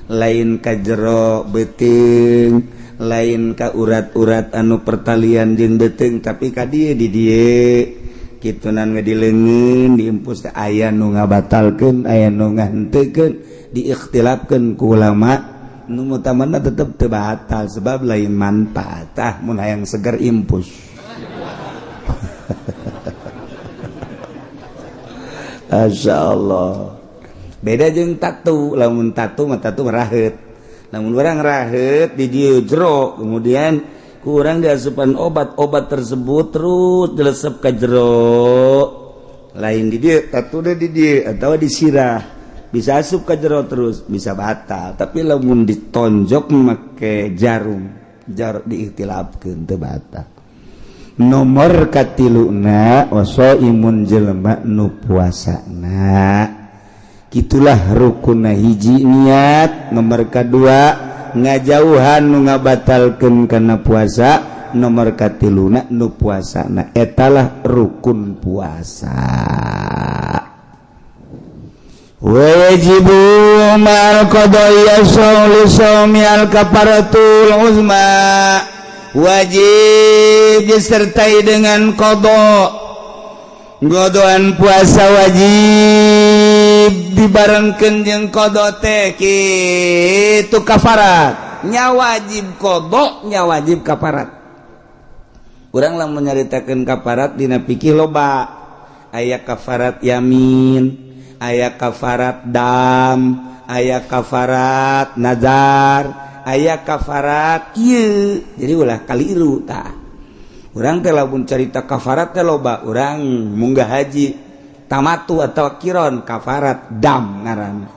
lain ka jero beuteung, lain ka urat-urat anu pertalian jeung beuteung, tapi ka dieu, di dieu kitunan di leungeun diimpus. Aya nu ngabatalkeun, aya nu ngahentekeun, diikhtilafkeun ku ulama. Nu utamana tetep teu batal sebab lain manfaat. Tah, mun hayang seger impus. Masya Allah, beda jeung tatu. Lamun tatu mah tatu raheut. Lamun urang raheut di dieu jero, kemudian ku urang diasupan obat, obat tersebut terus dilesep ka jero, lain di dieu tatu deh, di dieu atau di sirah, bisa asup ka jero terus, bisa batal. Tapi lamun ditonjok make jarum, jarum diikhtilafkeun, teu batal. Nomor katiluna, imun jelema nu puasana. Gitulah rukun. Hiji niat, nomor kedua ngajauhan nu ngabatalkeun kana puasa, nomor katiluna nu puasa. Nah, etalah rukun puasa. Wajibu ma'al qada'i shaumi al kafaratul uzma. Wajib disertai dengan qada. Ngodoan puasa wajib dibarengkeun jeung qada teh kitu kafarat nya. Wajib qada nya, wajib kafarat. Urang lamun nyaritakeun kafarat dina fikih loba, aya kafarat yamin, aya kafarat dam, aya kafarat nazar, aya kafarat ieu. Jadi ulah kaliru. Tah, urang teh lamun carita kafarat teh loba. Urang munggah haji tamatu atau kiron, kafarat dam ngaranna.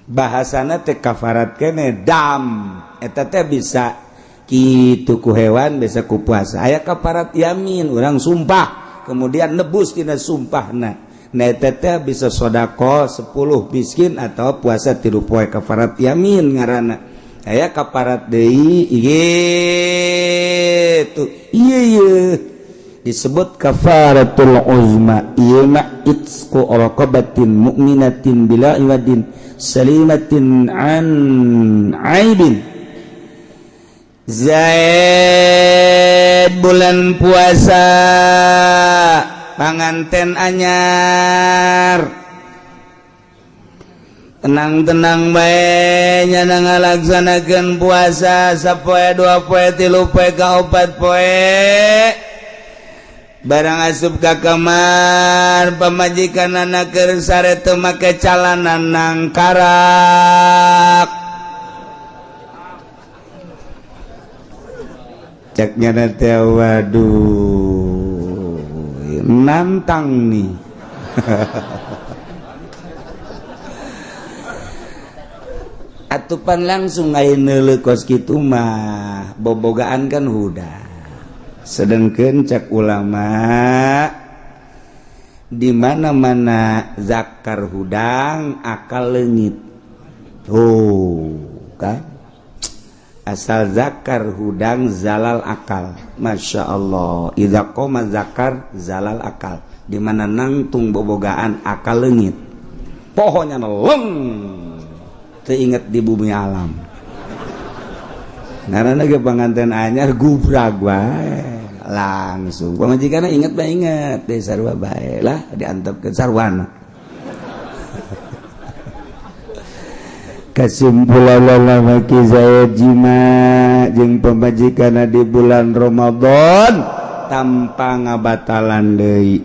Bahasana teh kafarat kene dam eta teh bisa kitu ku hewan, bisa ku puasa. Aya kafarat yamin, urang sumpah kemudian nebus tina sumpahna. Nah, eta teh bisa sodako 10 miskin atau puasa 3 poe, kafarat yamin ngaranna. Aya kafarat deui gitu, iya iya disebut kafaratul uzma. Ieu mah itqu raqabatin mu'minatin bila iwadin salimatin an aibin. Zaid bulan puasa, panganten anyar. Tenang-tenang bae nyana ngalaksanakeun puasa sapoe, 2 poe, 3 poe, ka 4 poe. Barang asup ka kamar, pamajikan anak keur sare teu make calana, nangkarak. Cek nyana teh, "Waduh, nantang nih." Atupan langsung aya neuleuh kos kitu mah bobogaan kan huda. Sedangkan cek ulama, di mana-mana zakar hudang, akal leungit. Oh kan, asal zakar hudang, zalal akal. Masya Allah, idza qoma zakar, zalal akal. Di mana nangtung bobogaan, akal leungit, pokoknya leng teu inget di bumi alam. Ngaranna ge panganten anyar, gubrag wae langsung. Pamajikanna inget bae, inget deh, sarua bae lah, diantepkeun sarwana. Kesimpulan, lalaki saya jima jeung pamajikanna di bulan Ramadan tanpa ngabatalan deui,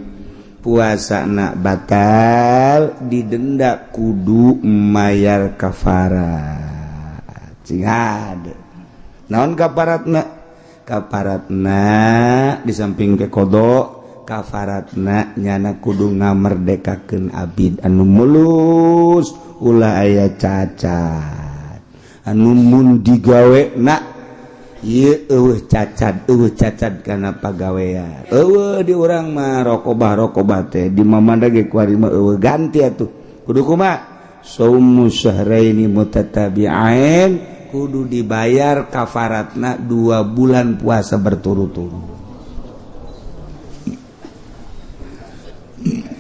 puasa nak batal, didenda, kudu mayar kafarat. Cing hade naon kafaratna. Kafaratna di samping ke qodho, kafaratna nyana kudu ngamerdekakeun abid anu mulus, ulah aya cacat, anu mun digawe nak ieu eueuh cacat, eueuh cacat kana pagawean. Eueuh di urang mah rokobah rokobah teh di mamanda ge kuari mah eueuh ganti atuh. Kudu kumaha? Saumu syahraini mutatabi'ain, kudu dibayar kafaratna 2 bulan puasa berturut-turut.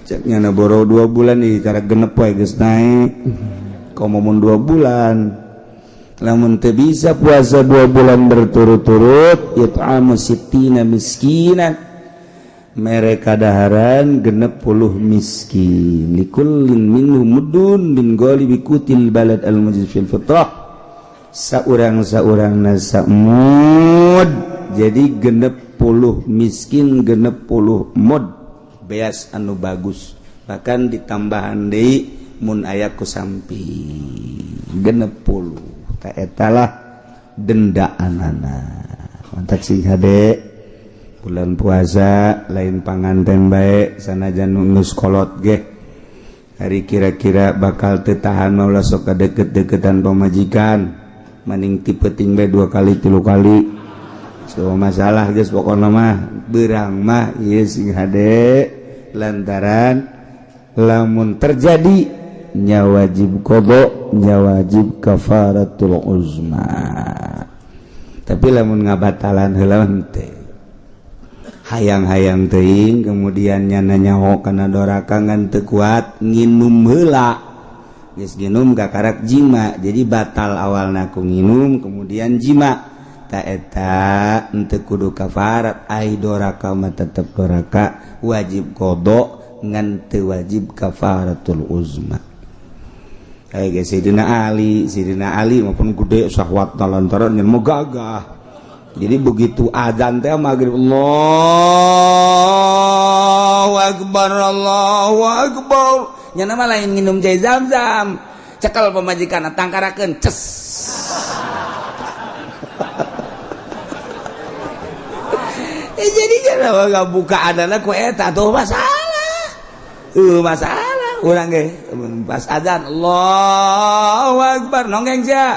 Cek nyana, boro 2 bulan nih, cara genep wae geus naik. Komo mun 2 bulan. Lamun teu bisa puasa 2 bulan berturut-turut, it'amu sittina miskinan, mereka daharan 60 miskin, likullin minhum muddun min ghalibi qutil balad al mujiz fil fitrah, saurang saurang nasa mud. Jadi 60 miskin, 60 mud beas anu bagus, bahkan ditambahan deui mun aya ku samping 60. Tak etalah denda anana. Mantap sih hade bulan puasa, lain panganten baik, sanajan geus kolot ge, hari kira-kira bakal teu tahan maulah sok deket-deketan pamajikan, maning ti peuting bae dua kali, tilu kali. So masalah geus, pokona mah beurang mah ieu sing hade, lantaran lamun terjadi nya wajib qodho, nya wajib kafaratul uzma. Tapi lamun ngabatalan heula teh, hayang-hayang teuing, kemudian nyana nyaho kana doraka ngan teu kuat, nginum heula, geus nginum kakarak jima, jadi batal. Awalna ku nginum, kemudian jima, ta eta henteu kudu kafarat. Ai doraka mah tetep doraka, wajib qodho ngan teu wajib kafaratul uzma. Kayak Sayyidina Ali, Sayyidina Ali maupun gede syahwat lantaran yang mau gagah. Jadi begitu azan teh maghrib, Allahu akbar, Allahu akbar, nya mah lain minum cai zam-zam, cekel pamajikan, tangkarakeun, ces. Jadi jangan buka adalah ku eta tuh masalah, masalah urang ge pas azan Allahu akbar nonggeng sia.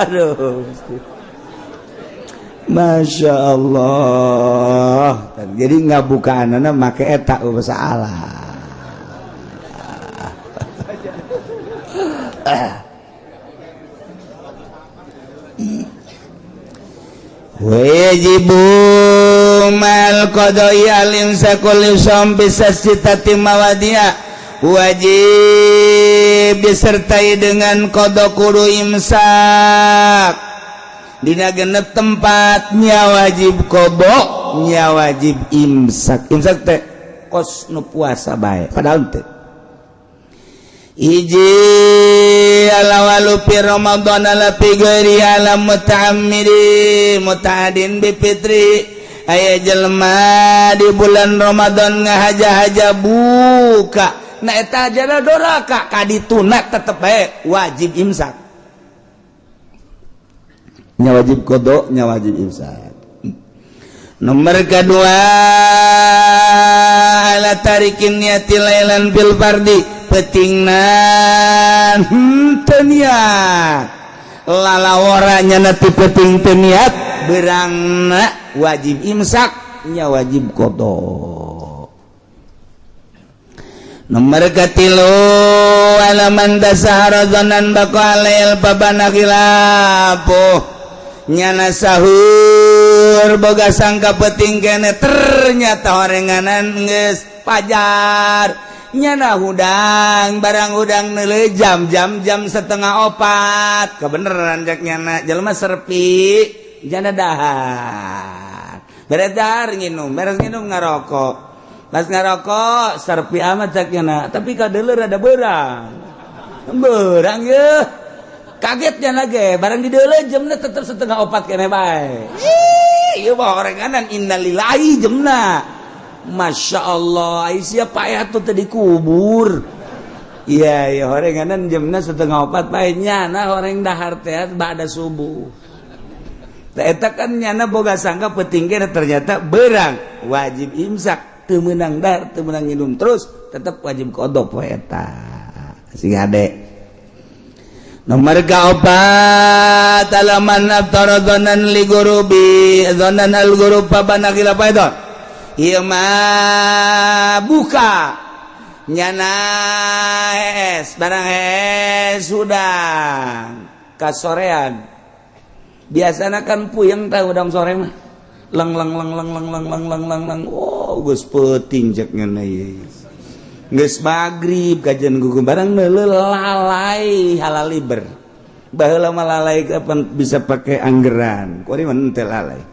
Aduh, Masya Allah. Jadi nggak buka anak make eta masalah. Wajibu mal qada'i al imsaku li bisa sitati mawadia, wajib disertai dengan qada, kudu imsak dina genep tempatnya, wajib qada nya, wajib imsak. Imsak teh kos nu puasa bae, padahal teu. Hiji, alawalu fi Ramadan ala fi ghairi ala muta'ammidi muta'adin bi fitri. Aya jelema di bulan Ramadan ngahaja-haja buka. Nah, eta jana doraka kadituna tetep bae wajib imsak nya, wajib qadha nya, wajib imsak. Nomor kedua, ala tarikin niati lailan bil fardi, peutingna henteu niat, lalawora nya ti peuting teu niat, beurangna wajib imsak nya, wajib qadha. Nomor katilu, alaman tasahara dzanan baqa alail babana khilafuh. Nyana sahur boga sangka peuting kene, ternyata horenganan geus pajar. Nyana hudang, barang hudang neuleuh jam jam jam 3.30. Kebeneran cek nyana jelema serpi, jana dahar, beres dahar nginum, beres nginum ngarokok, pas ngarokok serpi amat cek nyana, tapi kadeuleu rada beurang beurang ye. Kaget nyana ge, barang dideuleu jamna tetep 3.30 kene bae. Ih, ieu mah horenganan, innalillahi jamna. Masya Allah, Aisyah payah tuh tadi kubur. Iya iya, horenganan jamna 3.30 bae, nyana horeng dahar teh ba'da subuh. Tah, eta kan nyana boga sangka peuting, ternyata beurang, wajib imsak, teu meunang dahar, teu meunang minum, terus tetep wajib qadha poe eta. Sing hade. Nomor keempat, alaman aftara dzanan li gurubi dzanan al gurub fabana khilaf itu. Ieu mah buka nyana es, barang es sudah kasorean. Biasanya kan puyeng tah udang sore mah, leng leng leng leng leng leng leng leng leng leng. Oh, geus peuting cek nyana ieu, geus magrib kajian gugu, barang neuleuh lalai halaliber. Baheula mah lalai kapan bisa pakai anggeran, kuari mah henteu. Lalai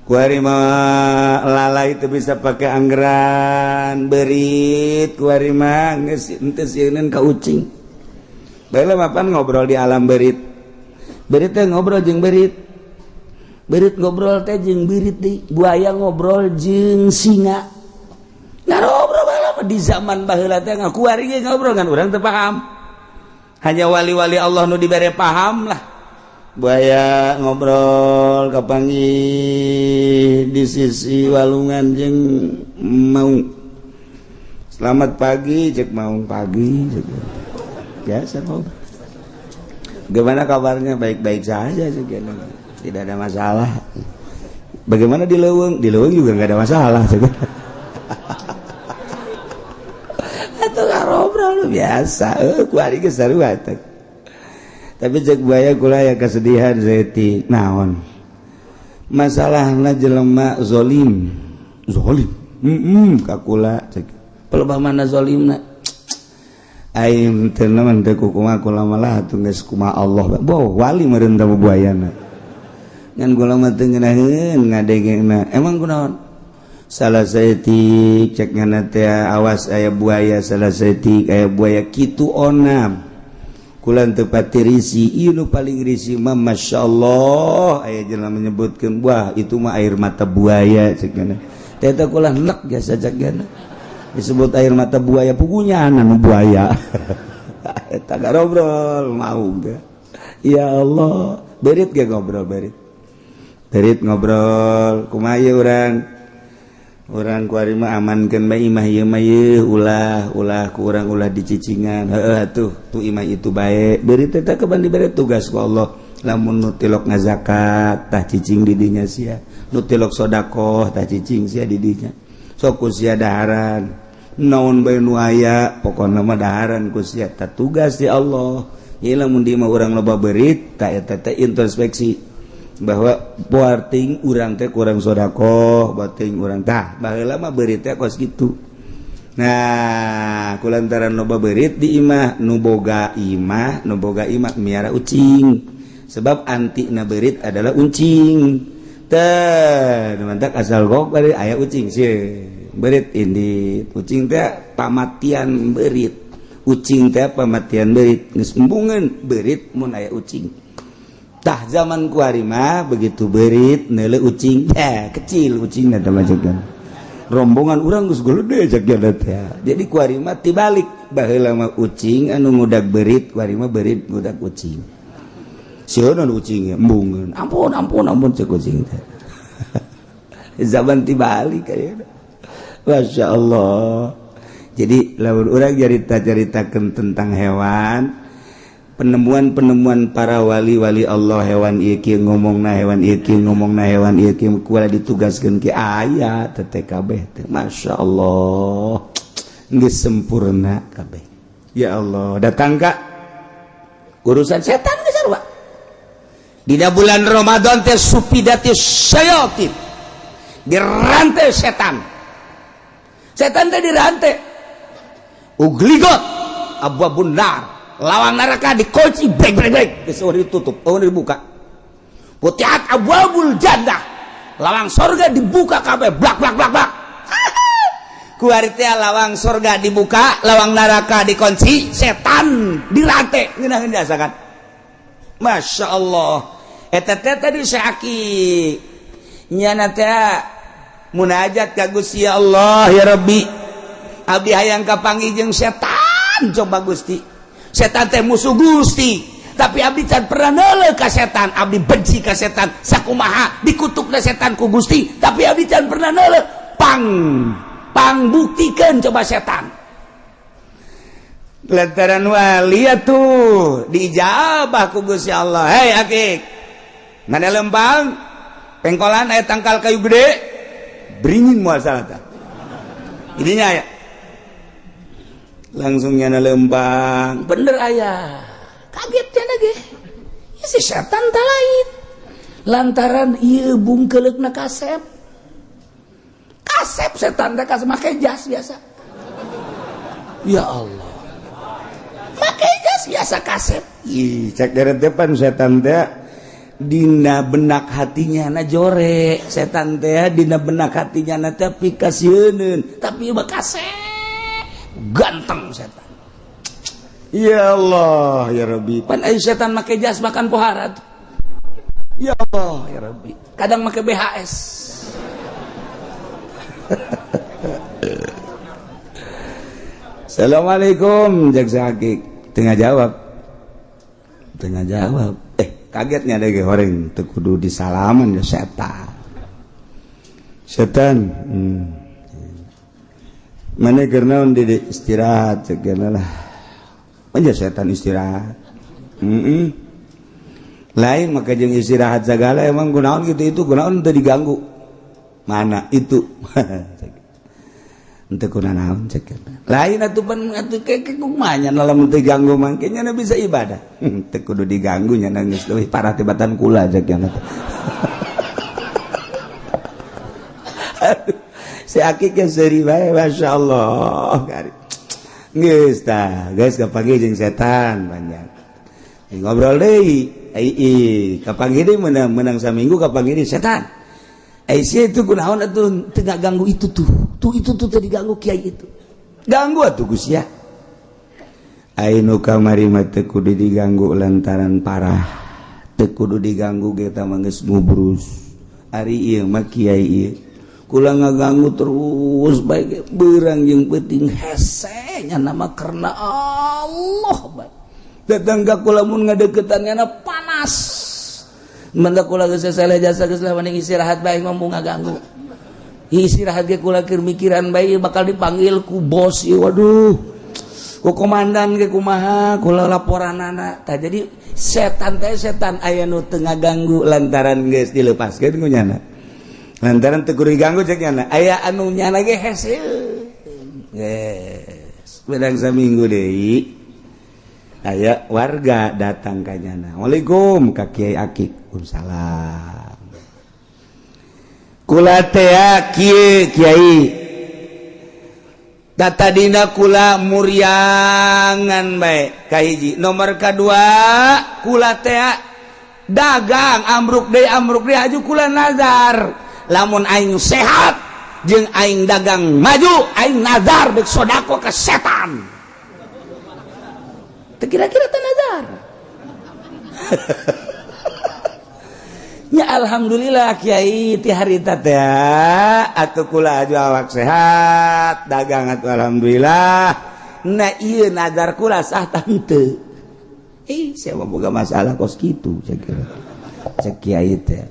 kuari mah lalai itu bisa pakai anggeran, berit kuari mah geus henteu sieun ka ucing. Baheula mah pan ngobrol di alam berit, berit teh ngobrol jeung berit, berit ngobrol teh jeung berit deui, buaya ngobrol jeung singa, ngarobrol. Baheula mah di zaman baheula teh ngakuari ge ngobrol, kan urang teu paham, hanya wali-wali Allah nu dibere paham lah. Buaya ngobrol, kapanggih di sisi walungan jeung maung. "Selamat pagi," cek maung. "Pagi," cek. Biasa ngobrol, "Gimana kabarnya?" "Baik-baik saja sih, tidak ada masalah." "Bagaimana di leuweung?" "Di leuweung juga nggak ada masalah," cek. Atau ngobrol biasa, eh, kuari geus sarua. Tapi cek buaya, "Kula ya kesedihan saeutik." "Naon masalahna?" "Jelema zolim zolim ka kula," cek. "Pelebah mana zolimna?" "Aing teu naon teu kumaha, kula malah atuh geus kumaha Allah." Boh, wali meureun teh buayana, ngan kula mah teu ngeunaheun ngadengena. "Emang kunaon?" "Salah saeutik," cek ngana teh, "awas aya buaya, salah saeutik aya buaya kitu onam. Kula teu pati risi. Ieu nu paling risi mah, masyaallah, aya jelema menyebutkeun, wah, itu mah air mata buaya," cek ngana teh. "Eta kula enek biasa," cek ngana, "disebut air mata buaya, pugunya nu buaya eta." Ngobrol mau teh, ya Allah. Berit ge ngobrol, berit berit ngobrol, "Kumaha ieu urang? Urang kuari mah amankeun bae imah ieu mah ieu, ulah ulah ku urang ulah dicicingan." "Heueuh atuh, tuh imah itu bae." Berit teh kapan dibere tugas ku Allah, lamun nu tilok ngazakat tah cicing di dinya sia, nu tilok sodakoh tah cicing sia di dinya, sok ku sia daharan naon bae nu aya, pokona mah daharan ku sia. Tah, tugas di Allah ieu, lamun di imah urang loba berit tah, eta teh introspeksi bahwa poarting urang teh kurang sodakoh, bating urang tah. Baheula mah beurit teh kos kitu. Nah, kulantaran loba beurit di imah, nu boga imah, nu boga imah miara ucing, sebab anti na beurit adalah ucing teh. Mantak asal gok bari aya ucing sih. Beurit ini ucing teh pamatian beurit. Ucing teh pamatian beurit, geus embungeun beurit mun aya ucing. Tah, zaman kuari mah begitu beurit neuleu ucing, eh, kecil ucingna teh majegan. Rombongan urang geus gede cek teh. Jadi kuari mah tibalik, baheula mah ucing anu ngudag beurit, kuari mah beurit ngudag ucing. Sieun ucing embungeun. Ampun, ampun, ampun, cek ucing teh. Zaman tibalik kayaknya. Masya Allah. Jadi lamun urang cerita-ceritakan tentang hewan, penemuan-penemuan para wali-wali Allah, hewan ieu kieu ngomongna, hewan ieu kieu ngomongna, hewan ieu kieu, kula ditugaskeun ki aya teh kabeh teh. Masya Allah, geus sempurna kabeh. Ya Allah, datang ka urusan setan geus sarua. Dina bulan Ramadan teh suffidatis syayatin, dirantai setan. Setan teh dirantai. Ughliqat abwabun nar, lawang neraka dikunci, brek brek brek, geus ditutup, oh, dibuka. Futihat abwabul jannah, lawang sorga dibuka kabeh, blak blak blak blak. Kuari teh lawang sorga dibuka, lawang neraka dikunci, setan dirantai. Ngeunaheun jasa kan. Masya Allah. Eta teh tadi syaki nyana teh munajat ka Gusti Allah, ya Rabbi, abdi hayang kapanggih jeung setan. Coba Gusti, setan teh musuh Gusti, tapi abdi can pernah neuleuh ka setan. Abdi benci ka setan, sakumaha dikutukna setan ku Gusti, tapi abdi can pernah neuleuh. Pang pang buktikan coba setan. Lantaran wali tuh diijabah ku Gusti Allah. Hei akik, mana lempang pengkolan aya tangkal kayu gede beringin, moal salah tah ininya ya. Langsung nyana lempang, bener ayah. Kaget ya lagi ya, si setan tak lain lantaran ieu bungkeleukna kasep kasep. Setan teh kasep, make jas biasa. Ya Allah, make jas biasa, kasep. Ih, cek dari depan setan teh dina benak hatinya na jore. Setan teh dina benak hatinya na teh pikasieun, tapi mah kasep, ganteng setan. Ya Allah ya Rabbi, pan ai setan make jas makan pohara tuh. Ya Allah ya Rabbi, kadang make BHS. Assalamualaikum, jaksa hakik. Tengah jawab, tengah jawab. Eh, kagetnya ada orang teu kudu disalaman ya setan. Setan, Mana keur naon di istirahat cek lah. Aja setan istirahat. Lain maka jeung istirahat segala, emang kunaon gitu itu, kunaon teu diganggu. Mana itu? Henteu kunaon cek. Lain atuh pan atuh ke kumaha nya lamun teu diganggu mah nya bisa ibadah. Teu kudu diganggu nya, geus leuwih parah tibatan kula cek nya. Aduh, si akik ge seuri bae, Masya Allah. Geus tah, geus kapanggih jeung setan banyak. Ngobrol deui, ai kapanggih deui, menang menang saminggu kapanggih deui setan. Ai sia itu kunaon atuh teu ganggu itu tuh. Tuh itu tuh teu diganggu kiai itu. Ganggu atuh Gus ya. Ai nu kamari mah teu kudu diganggu lantaran parah. Teu kudu diganggu ge eta mah geus ngubrus. Ari ieu mah kiai ieu kula ngaganggu terus baik beurang jeung peuting hese nya nama karena Allah baik. Datang ka kula mun ngadeukeutan nya panas. Manda kula geus sesele jasa geus lah mending istirahat bae, ngomong ngaganggu. Istirahat ge kula keur mikiran bae bakal dipanggil ku bos ieu, waduh. Ku komandan ge kumaha kula laporanana. Tah, jadi setan teh setan aya nu teu ngaganggu lantaran geus dilepaskeun ku nyana. Lantaran teu kudu diganggu cek nyana. Aya anu nyana ge hese. Geus, bedang saminggu deui aya warga datang ka nyana. Waalaikum ka Kiai Akik. Waalaikumsalam. Kula teh kieu Kiai. Data dina kula muriangan bae kahiji. Nomor kedua kula teh dagang ambruk deui, ambruk deui, aju kula nazar. Lamun aing sehat Jeung aing dagang maju, aing nazar dek sodako ke setan. Teu kira-kira teh nazar. Ya alhamdulillah kiai ti harita teh atuh kula aju awak sehat, dagang atuh alhamdulillah. Nah ieu nazar kula sah tante. Eh, saya mah boga masalah kos kitu saya kira. Cek kiai teh.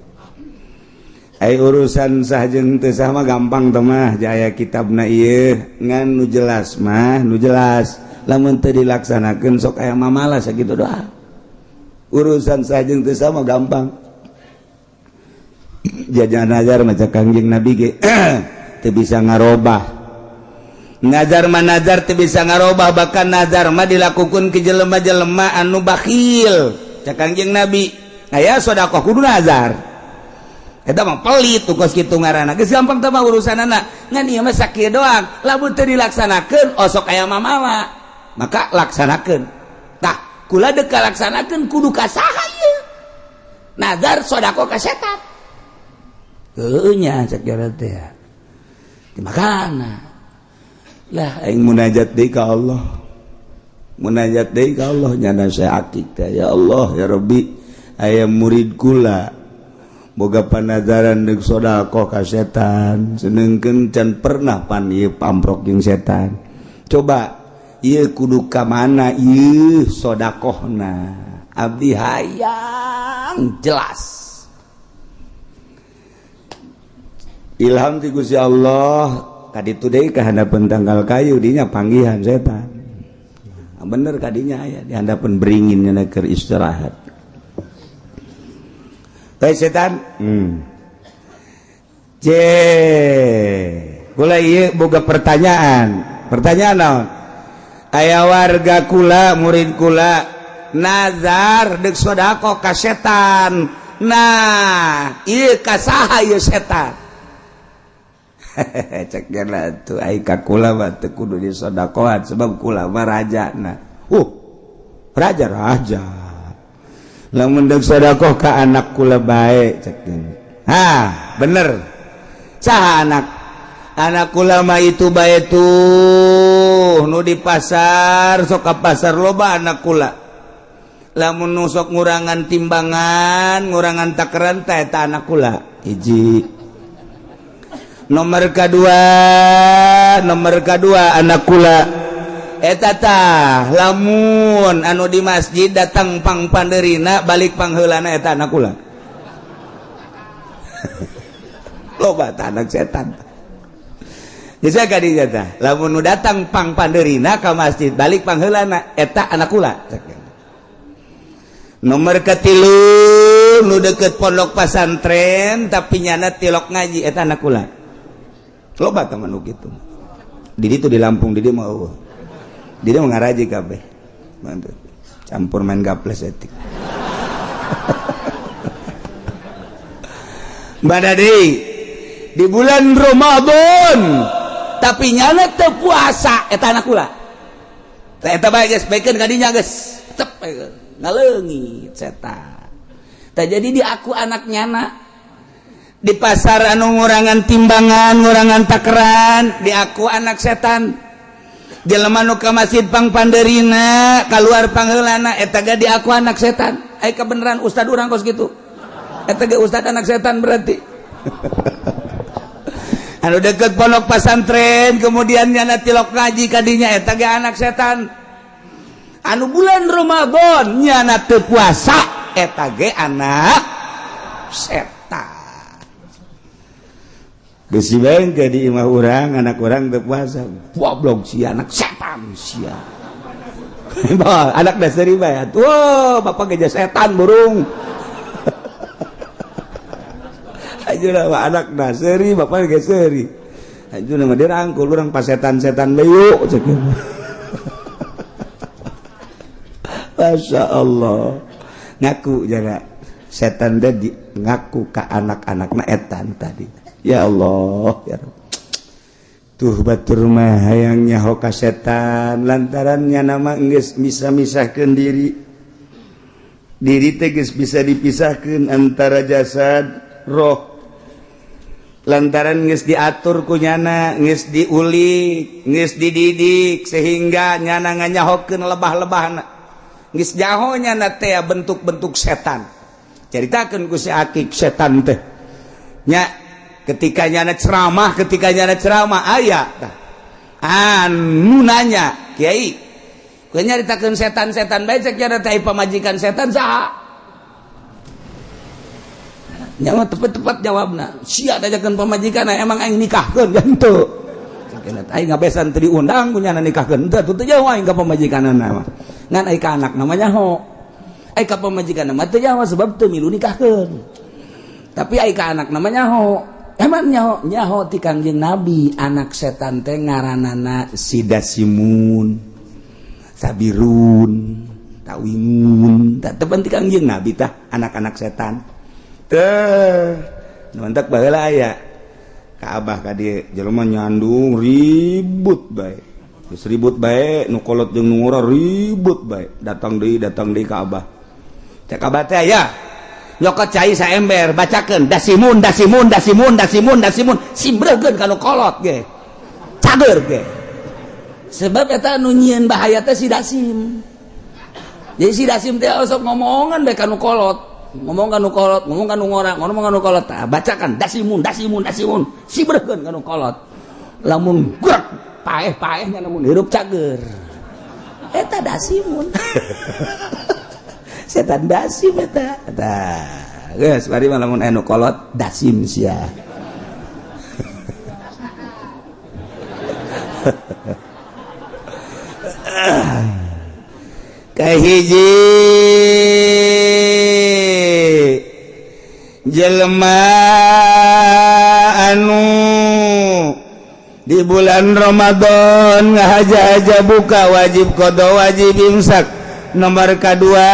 Ai urusan sah jeung teu sah mah gampang teh mah, jaya kitabna ieu ngan nu jelas mah, nu jelas. Lamun teu dilaksanakeun sok aya mamalah sakitu doa. Urusan sah jeung teu sah mah gampang. Jajan nazar maca Kangjeng Nabi ge teu bisa ngarobah. Nazar mah nazar teu bisa ngarobah, bahkan nazar mah dilakukeun ke jelema-jelema anu bakhil. Cak Kangjeng Nabi, aya sedekah kudu nazar. Eta mah pelit tuh kos kitu ngaranna. Geus gampang teh mah urusanana. Ngan ieu mah sakieu doang. Lamun teu dilaksanakeun osok aya mamala. Maka laksanakeun. Tah, kula deuk kalaksanakeun kudu ka saha ieu? Nazar sedekah ka setan. Heueuh nya cek teh. Di makana. Lah aing munajat deui ka Allah. Munajat deui ka Allah nyana saya akik teh ya Allah ya Rabbi aya murid kula boga panazaran deuk sedekah ka setan senengkeun can pernah pan ieu pamprok jeung setan. Coba ieu kudu ka mana ieu sedekahna? Abdi hayang jelas. Ilham ti Gusti Allah kaditu deui ka handapeun tangkal kayu dinya panggihan setan. Nah, bener kadinya aya di handapeun beringin nya keur istirahat. Baik setan. C. Kula ieu boga pertanyaan. Pertanyaan naon? Aya warga kula, murid kula nazar deuk sedekah ka setan. Nah, ieu ka saha ieu setan? Cek tuh ai ka kula mah teu kudu disodakohan sebab kula mah raja. Nah, raja raja. Lamun deuk sodakoh ka anak kula bae cek. Ha, bener. Saha anak? Anak kula mah itu bae tuh nu di pasar, sok ka pasar loba anak kula. Lamun nu sok ngurangan timbangan, ngurangan takaran teh eta anak kula. Hiji. Nomor kedua, nomor kedua anak kula eta tah lamun anu di masjid datang pang panderina balik pangheulana eta anak kula. Loba tah anak setan. Bisa kadinya tah lamun nu datang pang panderina ka masjid balik pangheulana eta anak kula. Nomor ketilu nu deket pondok pasantren tapi nyana tilok ngaji eta anak kula. Loba teman nu kitu. Di ditu di Lampung di dieu mah eueuh. Di dieu mah ngaraji kabeh. Mantap. Campur main gaples etik. Mbak di bulan Ramadan tapi nyana teu puasa eta anak kula. Tah eta bae geus baikeun ka dinya geus. Tep ngaleungit setan. Tah jadi di aku anak nyana di pasar anu ngurangan timbangan, ngurangan takaran, di aku anak setan. Jelema nu ka masjid pang panderina, kaluar pangheulana eta ge di aku anak setan. Ai kebenaran ustad urang kos kitu. Eta ge ustad anak setan berarti. Anu deket pondok pasantren kemudian nyana tilok ngaji kadinya eta ge anak setan. Anu bulan Ramadan nyana teu puasa eta ge anak setan. Besi bengke di imah urang, anak urang teu puasa. Goblok si anak setan sia. Anak dasar bae. Wah, bapak geja setan burung. Aja lah anak dasari, bapak ge seuri. Aja nama dirangkul urang pas setan-setan bae cek. Masya Allah. Ngaku jaga setan teh ngaku ka anak-anakna etan tadi. Ya Allah ya Rabb. Tuh batur mah hayang nyaho ka setan lantarannya nama geus bisa misahkeun diri. Diri teh geus bisa dipisahkeun antara jasad roh. Lantaran geus diatur ku nyana, geus diulik, geus dididik, sehingga nyana nganyahokeun lebah-lebahna. Geus nyaho nyana teh bentuk-bentuk setan. Caritakeun ku si Akik setan teh nya, ketika nyana ceramah, ketika nyana ceramah aya tah anu nanya, "Kiai, kowe nyaritakeun setan-setan bae." Cek nyana teh, "Pamajikan setan saha?" Nyawa tepat-tepat jawabna, "Sia tanyakeun pamajikan, emang aing nikahkeun?" Henteu, aing ngabesan teu diundang ku nyana nikahkeun. Henteu, teu jauh aing ka pamajikanna mah, ngan aing ka anak namanya ho. Aing ka pamajikan mah teu jauh, sebab teu milu nikahkeun, tapi aing ka anak namanya ho. Emang nyaho? Nyaho ti Kangjeng Nabi, anak setan teh ngaranana Sidasimun, Sabirun, Tawingun. Tak tepan ti Kangjeng Nabi tah anak-anak setan teh. Mantap, baheula aya ka Abah ka dieu jelema nyandung, ribut bae. Geus ribut bae, nu kolot jeung nu ngora ribut bae, datang deui, datang deui ka Abah. Cek Abah teh, "Aya nyokot cai saember, bacakeun dasimun, dasimun, dasimun, dasimun, dasimun, simbreukeun ka nu kolot ge cager ge." Sebab eta nu nyieun bahaya teh si dasim. Jadi si dasim teh osok ngomongan bae ka nu kolot, ngomong ka nu kolot, ngomong ka nu ngora, ngomong ka nu kolot. Tah, bacakan dasimun, dasimun, dasimun, sibreukeun ka nu kolot, lamun gerak paeh-paehnya, lamun hirup cager. Eta dasimun, setan dasim eta. Tah, geus bari mah lamun anu kolot, dasim sia. Kahiji, jelema anu di bulan Ramadan ngahaja-haja buka, wajib qada, wajib imsak. Nomor kedua,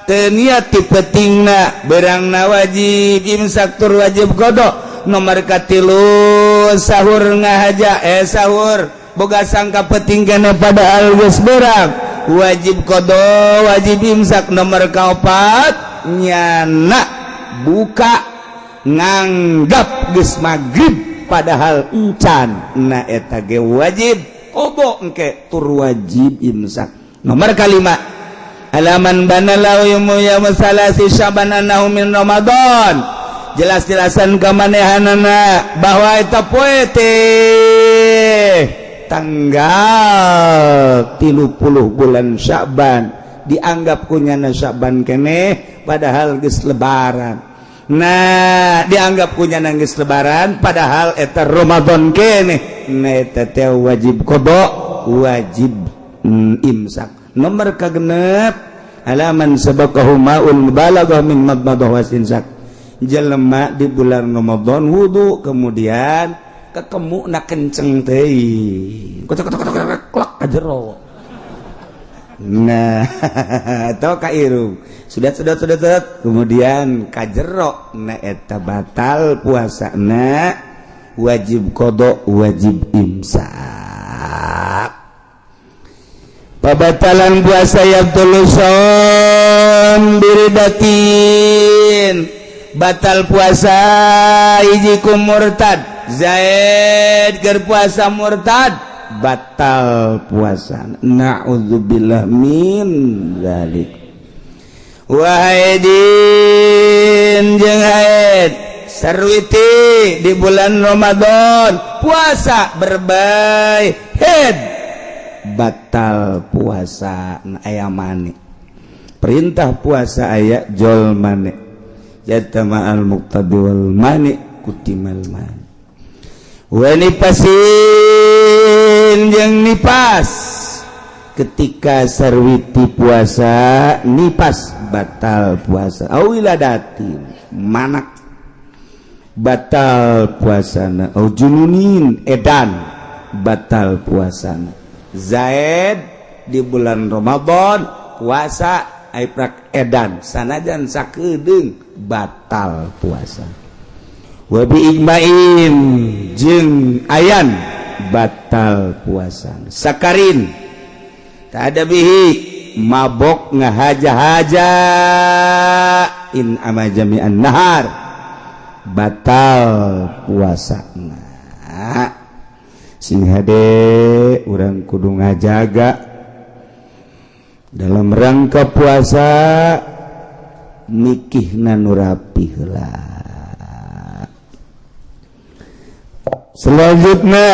teu niat ti peutingna, berangna wajib imsak tur wajib qada. Nomor katilu, sahur ngahaja, sahur boga sangka peuting keneh, padahal geus berang, wajib qada, wajib imsak. Nomor kaopat, nyana buka nganggap geus magrib, padahal encan. Na eta ge wajib qada engke tur wajib imsak. Nomor kalima, alaman bana lahu yaum salasi Syaban annahu min Ramadan. Jelas-jelasan kamanehanana bahwa eta poe teh tanggal 30 bulan Sya'ban, dianggap kunyana Sya'ban keneh, padahal geus lebaran. Nah, dianggap kunyana geus lebaran, padahal eta Ramadan keneh. Nah, eta teh wajib qada, wajib imsak. Nomor kagenep, alaman sabaqahu ma'ul mubalaghah min madmadah wa istinsyaq. Jelema di bulan Ramadan wudu, kemudian ketemu na kenceng teh, kocok kocok kocok, klak ka jero. Nah, atau ka irung, sudah sudah sudah, kemudian ka jero. Nah, eta batal puasa, nah, wajib qada, wajib imsak. Pabatalan puasa yabtulu shaum biriddatin, batal puasa hiji ku murtad. Zaid keur puasa murtad, batal puasa, na'udzubillah min dzalik. Wahaidin jeung haid. Sarwiti di bulan Ramadan puasa berbay head, batal puasa. Aya mani, perintah puasa aya jol mani. Jatama al muqtadi wal mani kutimal mani. Wa nifasin jeung nipas. Ketika sarwiti puasa nipas, batal puasa. Au wiladatin, manak, batal puasana. Au jununin, edan, batal puasana. Zaid di bulan Ramadan puasa, aiprak edan, sanajan sakedeung, batal puasa. Wabi ijma'in jeung ayan, batal puasa. Sakarin, tak ada bihi, mabok ngahaja-haja, in ama jami'an nahar. Batal puasa. Nah, sing hade, urang kudu ngajaga dalam rangka puasa, mikihna nu rapi heula. Selanjutnya,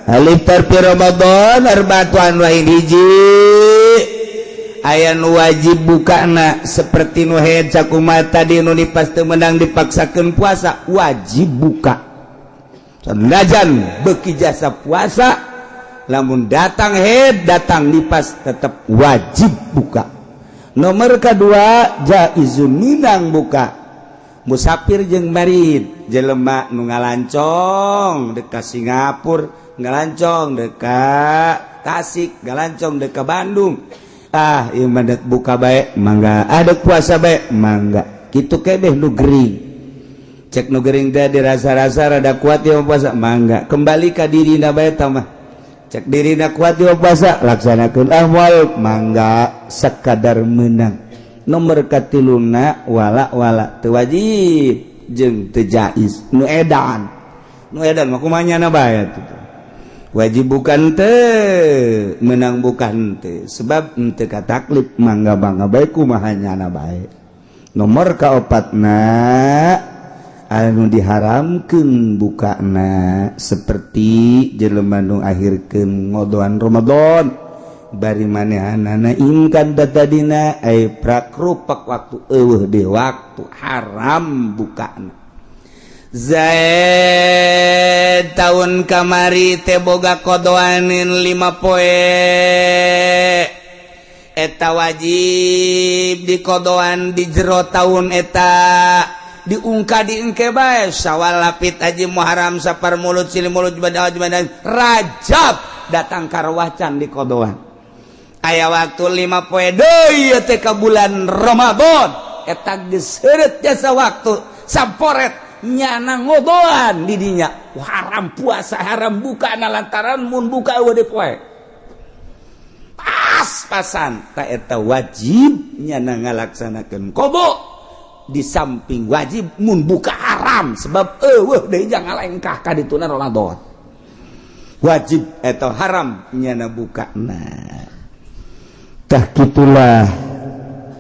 al ifthar fi Ramadan arba'atu anwa'in. Hiji, aya nu wajib bukana, seperti nu haid sakumaha tadi, nu nipas teu meunang dipaksakeun puasa, wajib buka sanajan beuki jasa puasa. Lamun datang haid, datang nipas, tetap wajib buka. Nomor kedua, jaizun, minang buka, musafir jeung marid, jelema nu ngalancong dek ka Singapura, ngalancong dek ka Tasik, ngalancong dek ka Bandung. Ah, ieu mah dek buka bae mangga, ah, dek puasa bae mangga. Kitu kebeh nu gering. Cek nu gering teh dirasa-rasa rada kuat ieu puasa, mangga, kembali ka dirina bae tah mah. Cek dirina kuat ieu puasa, laksanakeun. Ah, moal, mangga, sekadar menang. Nomor katiluna, wala wala teu wajib jeung teu jaiz, nu edan. Nu edan mah kumaha nyana bae atuh, wajib bukan teu, menang bukan teu, sebab teu kataklif, mangga mangga bae, kumaha nyana bae. Nomor kaopatna, anu diharamkeun bukana, seperti jelema nu akhirkeun ngodoan Ramadan, bari manehanana imkan tadina ay prakrupak waktu, eueuh di waktu, haram bukana. Zaid tahun kamari teh boga kodoanin 5 poe, eta wajib di kodoan di jero tahun eta, diungka diengke bae. Syawal lapit haji, Muharram, Sapar, Mulud, Silih Mulud, Jumadil, Jumadil, Rajab, datang karwacan di kodoan, aya waktu 5 poe deui teh ka bulan Ramadan. Eta geus heureut jasa waktu samporet, nyana ngodoan didinya, haram puasa, haram buka na, lantaran mun buka eueuh deui poe pas-pasan. Tak, eta wajib nyana ngalaksanakeun qodho, di samping wajib, mun buka haram, sebab eueuh deui jangan ngalengkah ka dituna Ramadan, wajib atau haram nyana buka. Nah, tah kitulah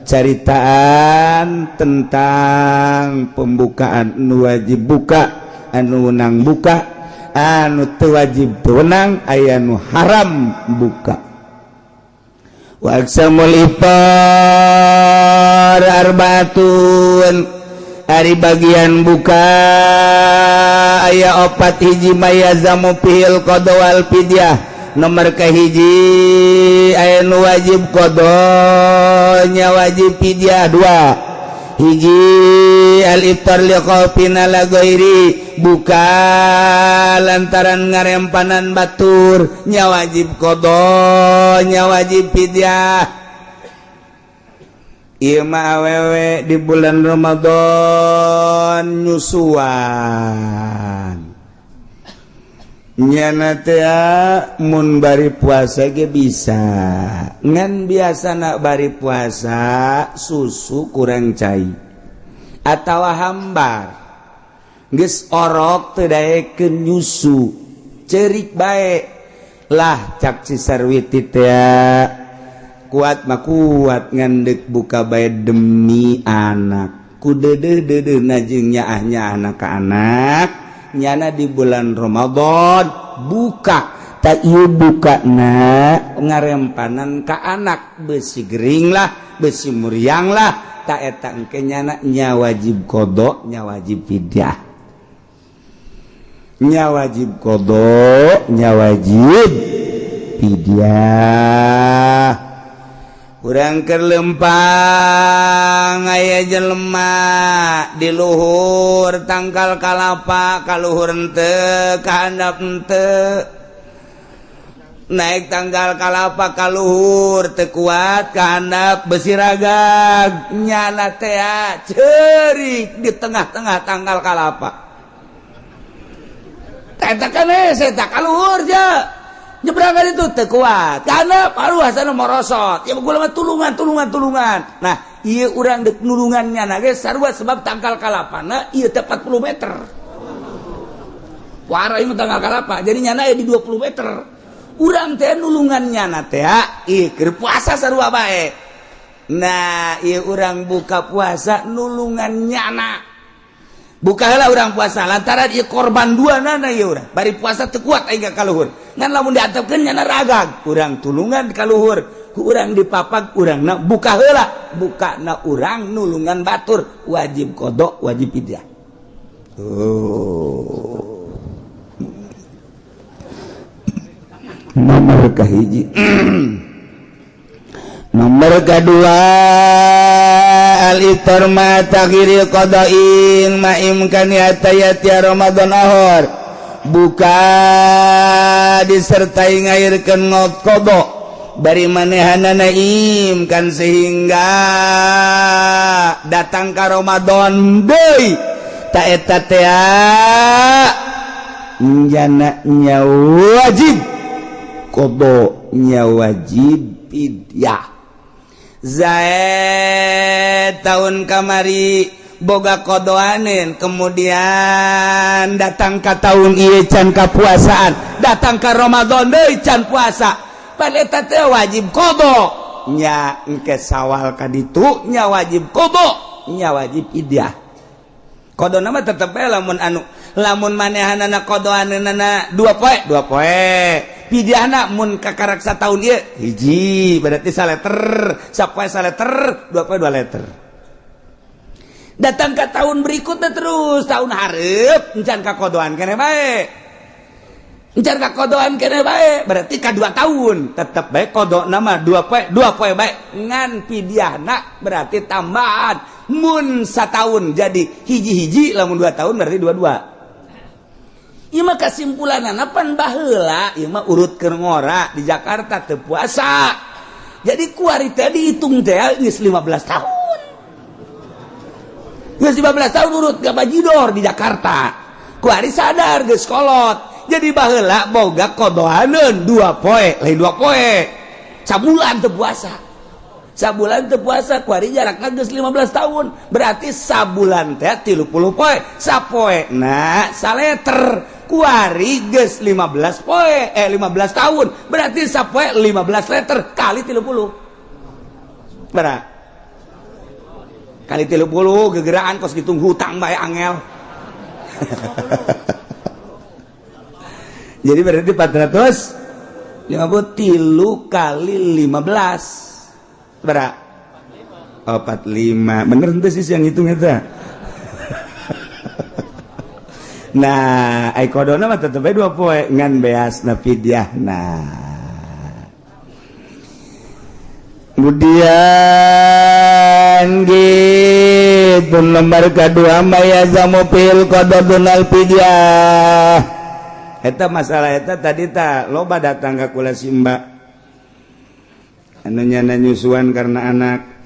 caritaan tentang pembukaan, anu wajib buka, anu wenang buka, anu teu wajib, teu wenang, aya nu haram buka. Wa aqsamul ifthar arbaatun, ari bagian buka aya opat. Hiji, ma yalzamu fihil qodho wal fidyah. Nomor kahiji, aya nu wajib qodhonya, wajib fidyah. Dua hiji, al iftar li khaufin ala ghairi, buka lantaran ngarempanan batur, nya wajib qodho, nya wajib fidyah. Ieu mah awewe di bulan Ramadan nyusuan, nyana teh mun bari puasa ge bisa, ngan biasa nak bari puasa susu kurang cai atau hambar, geus orok teu daekeun nyusu, cerik bae lah. Cak si Sarwiti teh, kuat mah kuat, ngan deuk buka bae demi anak, ku deudeuh deudeuhna jeung nyaah nyaahna ka anak, nyana di bulan Ramadan buka. Tak, ieu buka na ngarempanan ka anak, besi gering lah, besi muriang lah. Tak, eta engke nyana nya wajib qodho, nya wajib fidyah, nya wajib qodho, nya wajib fidyah. Urang keur lempang, aya jelema di luhur tangkal kalapa, ka luhur henteu, ka handap henteu. Naik tangkal kalapa ka luhur teu kuat, ka handap besi ragag. Nyana teh ceurik di tengah-tengah tangkal kalapa. Eta kan saya ka luhur je, nyeberangan itu teu kuat karena paru hasana morosot ya, gua mah tulungan, tulungan, tulungan. Nah, Ieu urang dek nulungan nyana ge sarua, sebab tangkal kalapana ieu teh 40 meter. Wara ieu tangkal kalapa, jadi nyana di 20 meter. Urang teh nulungan nyana teh ieu keur puasa sarua bae. Nah, ieu urang buka puasa nulungan nyana. Buka heula urang puasa lantaran ieu korban dua nana ieu urang. Bari puasa teu kuat aing ka kaluhur. Ngan lamun diantepkeun nyana ragag, urang tulungan ka luhur, ku urang dipapag urangna buka heula, bukana urang nulungan batur, wajib qada, wajib fidyah. Oh. Nomor kahiji. Nomor kedua, al-ifthar ma takhiri qada'in ma imkani atayati Ramadan akhir, buka disertai ngairkeun ngot qada bari manehanana imkan sehingga datang ka Ramadan deui ta eta teh jana nya wajib qada, nya wajib fidyah. Zaid tahun kamari boga kodoanin, kemudian datang ke tahun ieu can kapuasaan, datang ke Ramadan deui can puasa, pan eta teh wajib qada nya. Engke Sawal ka ditu nya wajib qada, nya wajib fidyah. Qadana mah tetep bae, lamun anu lamun manehanana qadaanana 2 poe, 2 poe. Fidyahna mun kakarak sataun ieu hiji, berarti saleter, sapoe saleter, 2 poe 2 liter. Datang ke tahun berikutnya, terus tahun hareup encan kakodoan keneh bae, encan kakodoan keneh bae, berarti ka 2 tahun tetep bae qadana mah 2 poe, 2 poe bae. Ngan fidyahna berarti tambahan, mun satahun jadi hiji-hiji, lamun 2 tahun berarti dua-dua. Ieu mah kesimpulanana pan baheula ieu mah urut keur ngora di Jakarta teu puasa. Jadi kuari teh dihitung teh geus 15 tahun. Geus 15 tahun urut gak bajidor di Jakarta. Kuari sadar geus kolot. Jadi baheula boga kodohaneun 2 poe, lain 2 poe. Sabulan teu puasa. Sabulan teu puasa, kuari jarakna geus 15 tahun. Berarti sabulan teh 30 poe, sapoe. Nah, saleter. Kuari geus 15 poe, eh, 15 tahun, berarti sapoe 15 liter kali 30. Berapa kali 30? Gegeraan kos gitu hutang bae angel. Jadi berarti 450 tilu kali 15 berapa? Oh, 45. Bener ente sih yang hitung eta. Nah, ai qadana mah tetep bae 2 poe, ngan beasna fidyah. Nah, kemudian gitu lembar kedua, mayazamu fil qada dunal fidyah. Eta masalah eta tadi ta loba datang ka kula si mbak anu nyana nyusuan karena anak.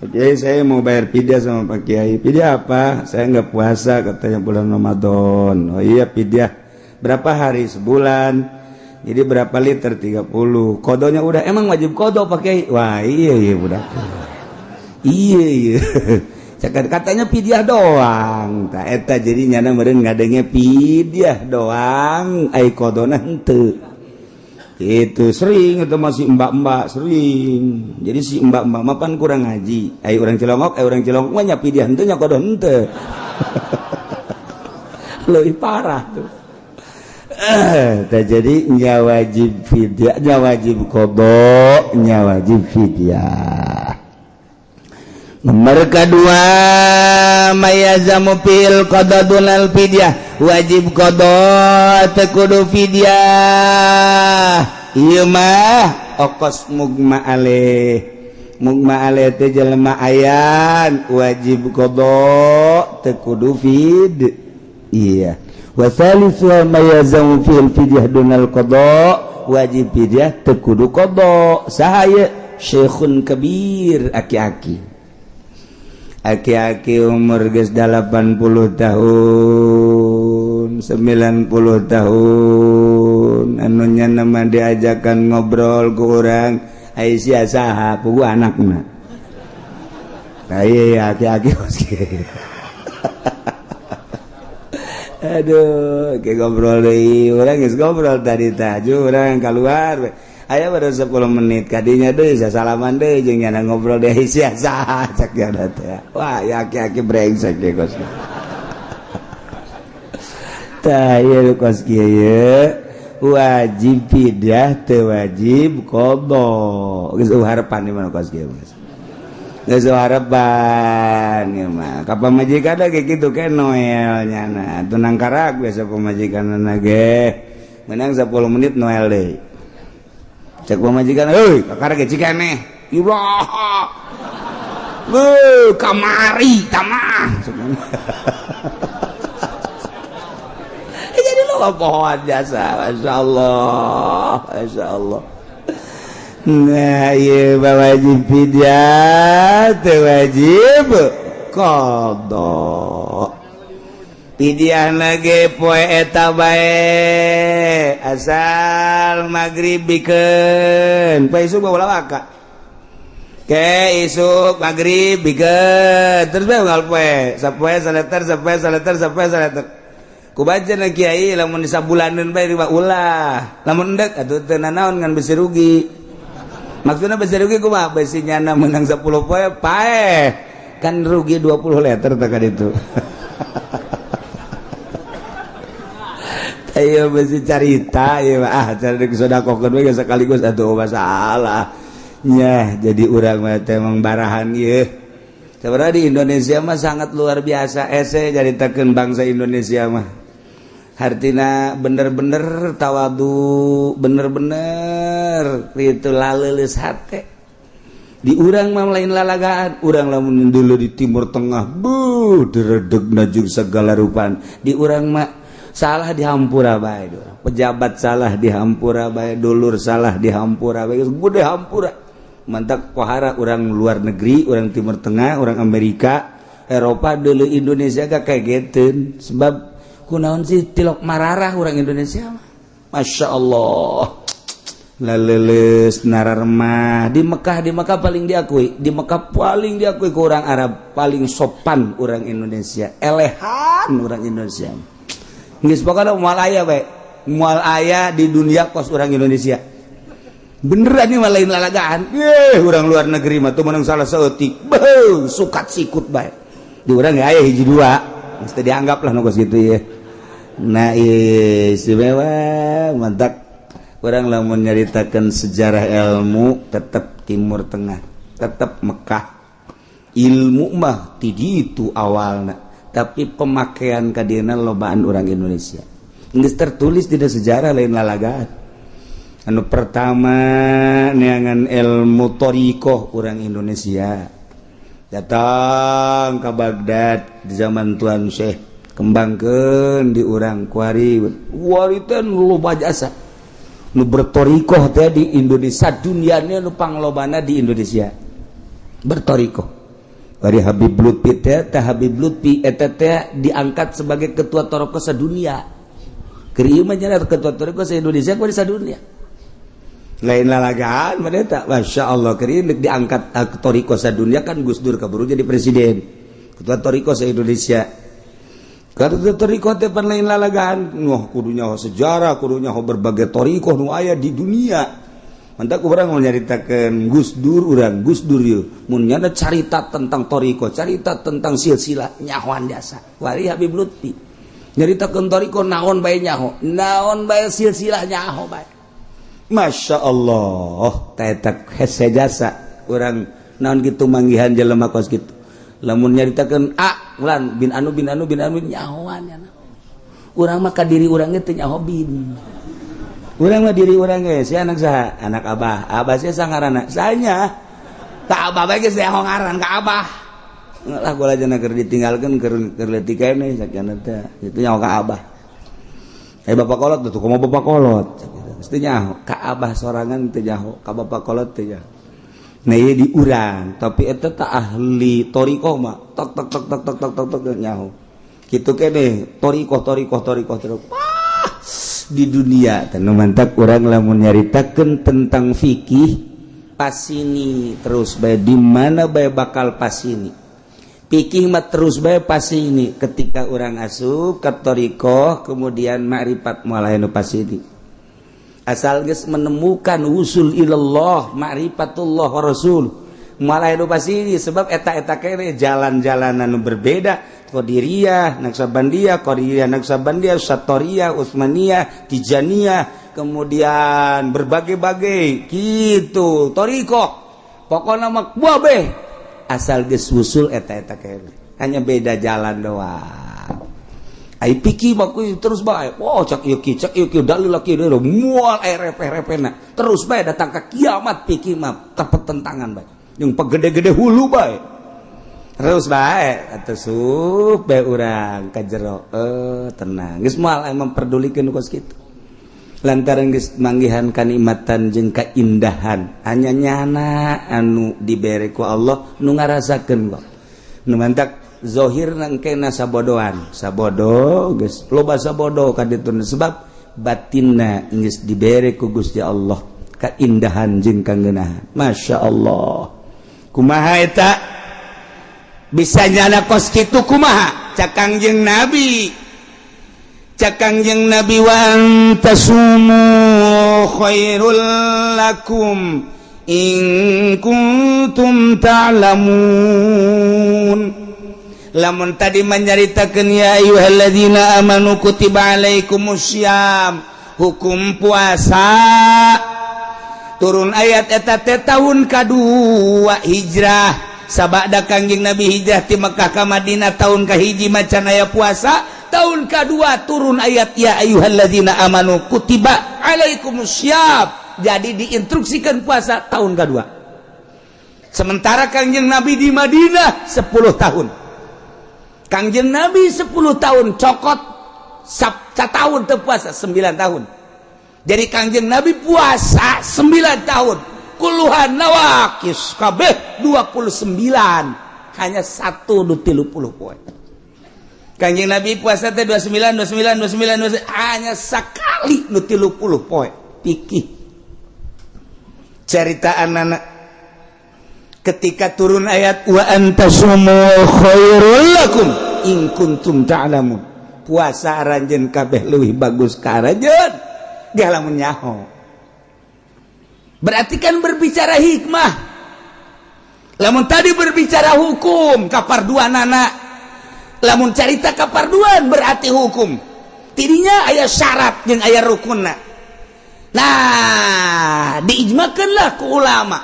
"Pak Kiai, saya mau bayar fidyah sama Pak Kiai." "Fidyah apa?" "Saya nggak puasa," katanya, "bulan Ramadan." "Oh iya, fidyah berapa hari?" "Sebulan." "Jadi berapa liter?" "30." "Qadanya udah?" "Emang wajib qada, Pak Kiai?" Wah, iya udah, iya. Cakap katanya fidyah doang. Tak eta jadi nyana meureun ngadenge fidyah doang, ai qadana henteu. Itu sering itu masih mbak-mbak sering. Jadi si mbak-mbak mah pan kurang ngaji. Ai urang Cilongok, ai urang Cilongok mah nya fidyah henteu, nya qada henteu. Leuwih parah tuh. Jadi nya wajib fidyah, nya wajib qada, nya wajib fidyah. Nomor kedua, mayazamu fil qada dunal fidyah, wajib qada teu kudu fidyah. Ieu mah okos mugma alaih. Mugma alaih teh jelema ayan, wajib qada teu kudu fid. Iya. Wa thalithu, mayazamu fil fidyah dunal qada, wajib fidyah teu kudu qada. Saha ieu? Syekhun kabir, aki-aki. Aki-aki umur geus 80 tahun, 90 tahun, anu nya nama diajakan ngobrol ke orang, ai sia saha? Puguh anakna. Nah iya aki-aki kos. Aduh, kayak ngobrol deui. Urang geus ngobrol tadi tah, urang keluar. Aya baru 10 menit kadinya deui salaman deui jeung nyana ngobrol deui sia saha cak nyana teh. Wah, ya aki-aki brengsek ge kos. Tah ieu kos kieu ye. Wajib fidyah teu wajib qada. Geus harapan di mana kos kieu geus. Geus harapan ieu mah. Ka pamajikan ge kitu ke Noel nyana. Tunang karak biasa pamajikanna ge. Menang 10 menit Noel deui. Cek pamajikan, "Heuy, kakara ge cikeneh." Iraha. Beuh, kamari tamah. Jadi lo pohon jasa, Masya Allah, Masya Allah. Nah, iya wajib fidyah, teu wajib qada. Fidyah lagi poe eta bae, asal maghrib bikeun. Poe isuk bawa waka. Ke isuk maghrib bikeun, terus bae unggal poe, sapoe saleter, sapoe saleter, sapoe saleter. Ku baca na kiai lamun disabulaneun bae riba ulah. Lamun endek atuh teu nanaon ngan besi rugi. Maksudna besi rugi kumaha? Besi nyana menang 10 poe paeh. Kan rugi 20 liter teh ka ditu. Ayo besi carita ieu mah ah cari sodakohkeun we sekaligus atuh masalah. Nya jadi urang mah teh emang barahan ieu. Sebenarnya di Indonesia mah sangat luar biasa ese caritakeun bangsa Indonesia mah. Hartina bener-bener tawadu, bener-bener itu laleuleus hate. Di urang mah lain lalagaan, urang lamun dulu di Timur Tengah, buh deredegna jeung segala rupan. Di urang mah salah dihampura bae, pejabat salah dihampura bae, dulur salah dihampura bae, gede hampura. Mantak pohara orang luar negeri, orang Timur Tengah, orang Amerika, Eropa dulu Indonesia gak kayak gitu. Sebab kunaon sih tilok mararah orang Indonesia mah. Masya Allah. Laleles nararemah di Mekah paling diakui, di Mekah paling diakui ke orang Arab, paling sopan orang Indonesia, elehan orang Indonesia. Geus pokokna moal aya bae, moal aya di dunia kos orang Indonesia. Beneran ini mah lain lalagaan. Ye, orang luar negeri mah tuh menang salah saeutik. Beuh, sukat sikut bae. Di urang ge aya hiji dua, mesti dianggap lah nu kos kitu ye. Nah, istimewa mantap. Orang lamun nyaritakan sejarah ilmu tetap Timur Tengah, tetap Mekah. Ilmu mah ti itu awalna, tapi pemakaian kadieuna lobaan orang Indonesia. Geus tertulis di sejarah lain lalagaan. Anu pertama neangan ilmu thoriqoh orang Indonesia. Datang ke Baghdad di zaman Tuan Syekh, kembangkeun di urang kuari. Wari teh loba jasa. Nu bertorikoh teh di Indonesia, dunianya nu panglobana di Indonesia. Bertorikoh. Dari Habib Lutfi teh, teh Habib Lutfi eta teh diangkat sebagai ketua thoriqoh sadunia. Keur ieu mah nya ketua thoriqoh sa Indonesia kuari sadunia. Lain lalagaan mah eta, Masya Allah, keur ieu diangkat thoriqoh sadunia kan Gus Dur kaburu jadi presiden. Ketua thoriqoh sa Indonesia. Karena thoriqoh teh pan lain lalagaan, wah kudu nyaho sejarah, kudu nyaho berbagai thoriqoh nu aya di dunia. Mantak urang mau nyaritakeun Gus Dur, urang Gus Dur yeuh. Mun nyana carita tentang thoriqoh, carita tentang silsilah nyahoan jasa. Wari Habib Lutfi. Nyaritakeun thoriqoh naon bae nyaho, naon bae silsilah nyaho bae. Masya Allah, teh eta hese jasa urang naon kitu manggihan jelema kos kitu. Lamun nyaritakeun A ulan bin anu bin anu bin anu nyahoan nya. Urang mah ka diri urang ge teu nyaho bin. Urang mah diri urang ge si anak saha? Anak abah. Abah sia sangaranna. Sanya. Ka abah bae geus nyaho ngaran ka abah. Lah gua aja keur ditinggalkeun keur keur leutik keneh sakjana teh. Itu nyaho ka abah. Eh bapak kolot tuh kumaha bapak kolot? Mesti nyaho ka abah sorangan teu nyaho, ka bapak kolot teu nyaho. Nah ieu di urang, tapi eta tak ahli thoriqoh mah tok tok tok tok tok tok tok tok nyaho. Kitu keneh thoriqoh thoriqoh thoriqoh thoriqoh. Wah, di dunia teh nu mantak urang lamun nyaritakeun tentang fikih pasini terus bae di mana bae bakal pasini. Pikih mah terus bae pasti ini. Ketika orang asup ke thoriqoh, kemudian makrifat, mulai nu pasti ini. Asal geus menemukan usul ilallah, ma'rifatullah wa rasul, mulai nu pasti ini, sebab eta-eta kene jalan-jalanan nu berbeda. Qadiriyah, Naqsyabandiyah, Qadiriyah, Naqsyabandiyah, Satoriyah, Utsmaniyah, Tijaniyah, kemudian berbagai-bagai gitu thoriqoh. Pokoknya mah kabeh asal geus wusul eta-eta kene, hanya beda jalan doang. Ai pikih mah terus bae. Oh, cak ieu ki, cak ieu ki, dalil ki, moal aya repeh-repehna. Terus bae datang ke kiamat pikih mah tentangan bae. Yang pegede-gede hulu bae. Terus bae atuh sup bae urang ka jero. Eh, tenang. Geus moal aya memperdulikeun kos kitu. Lantaran geus manggihan kanikmatan jeung kaindahan, hanya nyana anu dibere ku Allah nu ngarasakeun kok. Nu mantak zohir nangkena sabodoan, sabodo geus loba sabodo ka ditu, sebab batinna geus dibere ku Gusti Allah kaindahan jeung kangeunahan. Masya Allah, kumaha eta bisa nyana kos kitu? Kumaha cak Kangjeng Nabi? Cak Kangjeng Nabi, "Wa an tasumu khairul lakum in kuntum ta'lamun." Lamun tadi menyaritakeun ya ayyuhalladzina amanu kutiba alaikumussyam, hukum puasa turun ayat eta teh tahun kadua hijrah. Sabada Kangjeng Nabi hijrah ti Mekah ka Madinah, tahun kahiji macan aya puasa. Tahun kedua turun ayat ya ayyuhalladzina amanu kutiba alaikumussyam, jadi diinstruksikan puasa tahun kedua. Sementara Kangjeng Nabi di Madinah 10 tahun. Kangjeng Nabi 10 tahun, cokot tahun teu puasa 9 tahun. Jadi Kangjeng Nabi puasa 9 tahun, kulluha nawaqis kabeh 29, hanya satu nu 30 poe. Kangjeng Nabi puasa teh 29, 29, 29, 29, hanya sekali nu 30 poe. Pikih cerita anak ketika turun ayat wa antasumu khairul lakum in kuntum ta'lamun, puasa aranjeun kabeh leuwih bagus ka aranjeun ge lamun nyaho. Berarti kan berbicara hikmah. Lamun tadi berbicara hukum kaparduanana, lamun carita kaparduan berarti hukum tidinya aya syarat jeung aya rukunna. Nah, diijmakanlah ku ulama,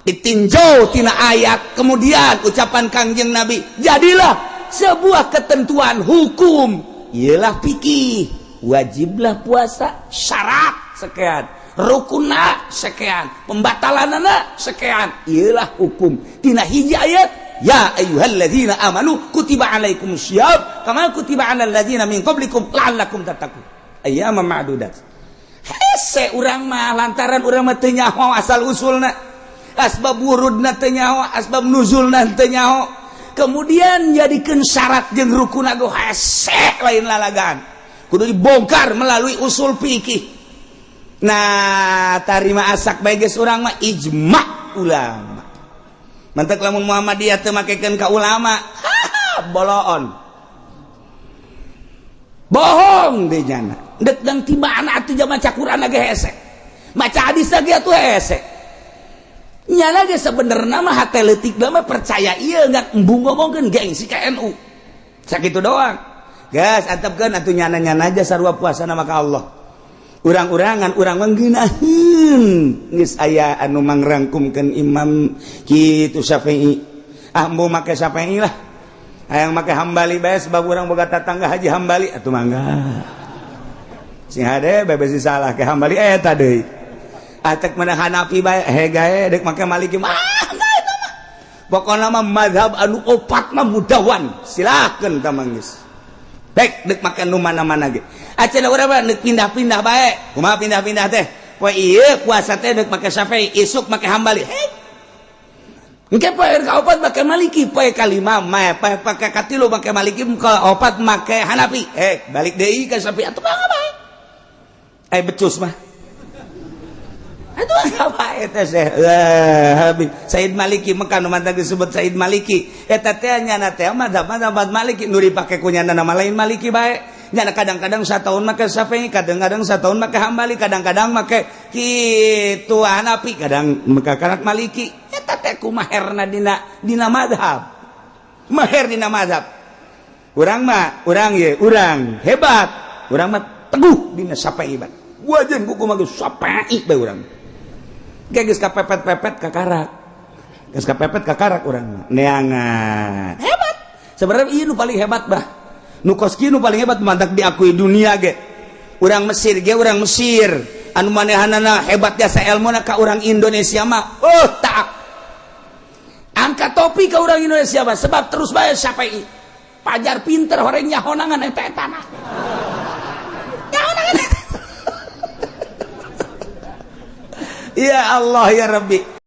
ditinjau tina ayat, kemudian ucapan Kangjeng Nabi, jadilah sebuah ketentuan hukum. Ialah pikih, wajiblah puasa, syarat sekian, rukunna sekian, pembatalanana sekian. Ialah hukum tina hiji ayat ya ayyuhalladzina amanu kutiba alaikumussyiyam kama kutiba alal ladzina min qablikum la'allakum tattaqun ayyaman ma'dudat. Hese urang mah, lantaran urang mah teu nyaho asal usulna, asbab wurudna teu nyaho, asbab nuzulna teu nyaho, kemudian jadikeun syarat jeung rukun ge hese, lain lalagan. Kudu dibongkar melalui usul fikih. Nah, tarima asak bae geus urang mah ijma ulama. Mantak lamun Muhammadiyah teu makekeun ka ulama, boloon, bohong deh nyana. Dek dang ti mana atuh? Maca Quran ge hese, maca hadis ge atuh hese. Nyana ge sebenarnya mah hate leutik mah percaya ieu, nggak embung ngomongkeun gengsi ka NU, sakitu doang. Gas antepkeun atuh nyana-nyana aja, sarua puasa nama ka Allah. Urang-urangan urang mangeunaheun geus aya anu mangrangkumkeun Imam kitu Syafi'i. Ah, embung make Syafi'i lah, hayang make Hambali bae, sebab urang boga tatangga Haji Hambali, atuh mangga sing hade bae. Besi salah ke Hambali eta deui. Atek mana Hanafi bae hegae, dek make Maliki mah eta mah. Pokona mah mazhab anu opat mah mudawan, silakeun tamang geus. Baik dek make nu mana-mana ge. Acan urang mah dek pindah-pindah bae. Kumaha pindah-pindah teh? Poe ieu puasa teh dek make Syafi'i, isuk make Hambali. Hei. Engke poe kaopat make Maliki, poe kalima mah poe pake katilu make Maliki, opat make Hanafi. Eh, balik deui ka Syafi'i atuh mangga bae. Eh, becus mah. Aduh, apa eta teh? Said Maliki Mekah nu mantak disebut Said Maliki. Eta teh nyana teh mazhab mazhab Maliki nu dipake ku nyana nama lain Maliki bae. Nyana kadang-kadang satahun make Syafi'i, kadang-kadang satahun make Hambali, kadang-kadang make kitu Hanafi, kadang make karak Maliki. Eta teh kumaherna dina dina mazhab. Maher dina mazhab. Urang mah, urang ye, urang hebat. Urang mah teguh dina Syafi'i bae. Wajan buku mah geus Syafi'i bae urang. Geus kapepet-pepet kakarak. Geus kapepet kakarak urang neangan. Hebat. Sebenarnya ieu nu paling hebat bah. Nu kos kieu nu paling hebat mantak diakui dunia ge. Urang Mesir ge, urang Mesir anu manehanana hebat jasa ilmuna ka urang Indonesia mah. Oh, tak. Angkat topi ke urang Indonesia mah sebab terus bae Syafi'i. Pajar pinter horeng nyahonangan eta etana. Nyahonangan eta. Ya Allah ya Rabbi.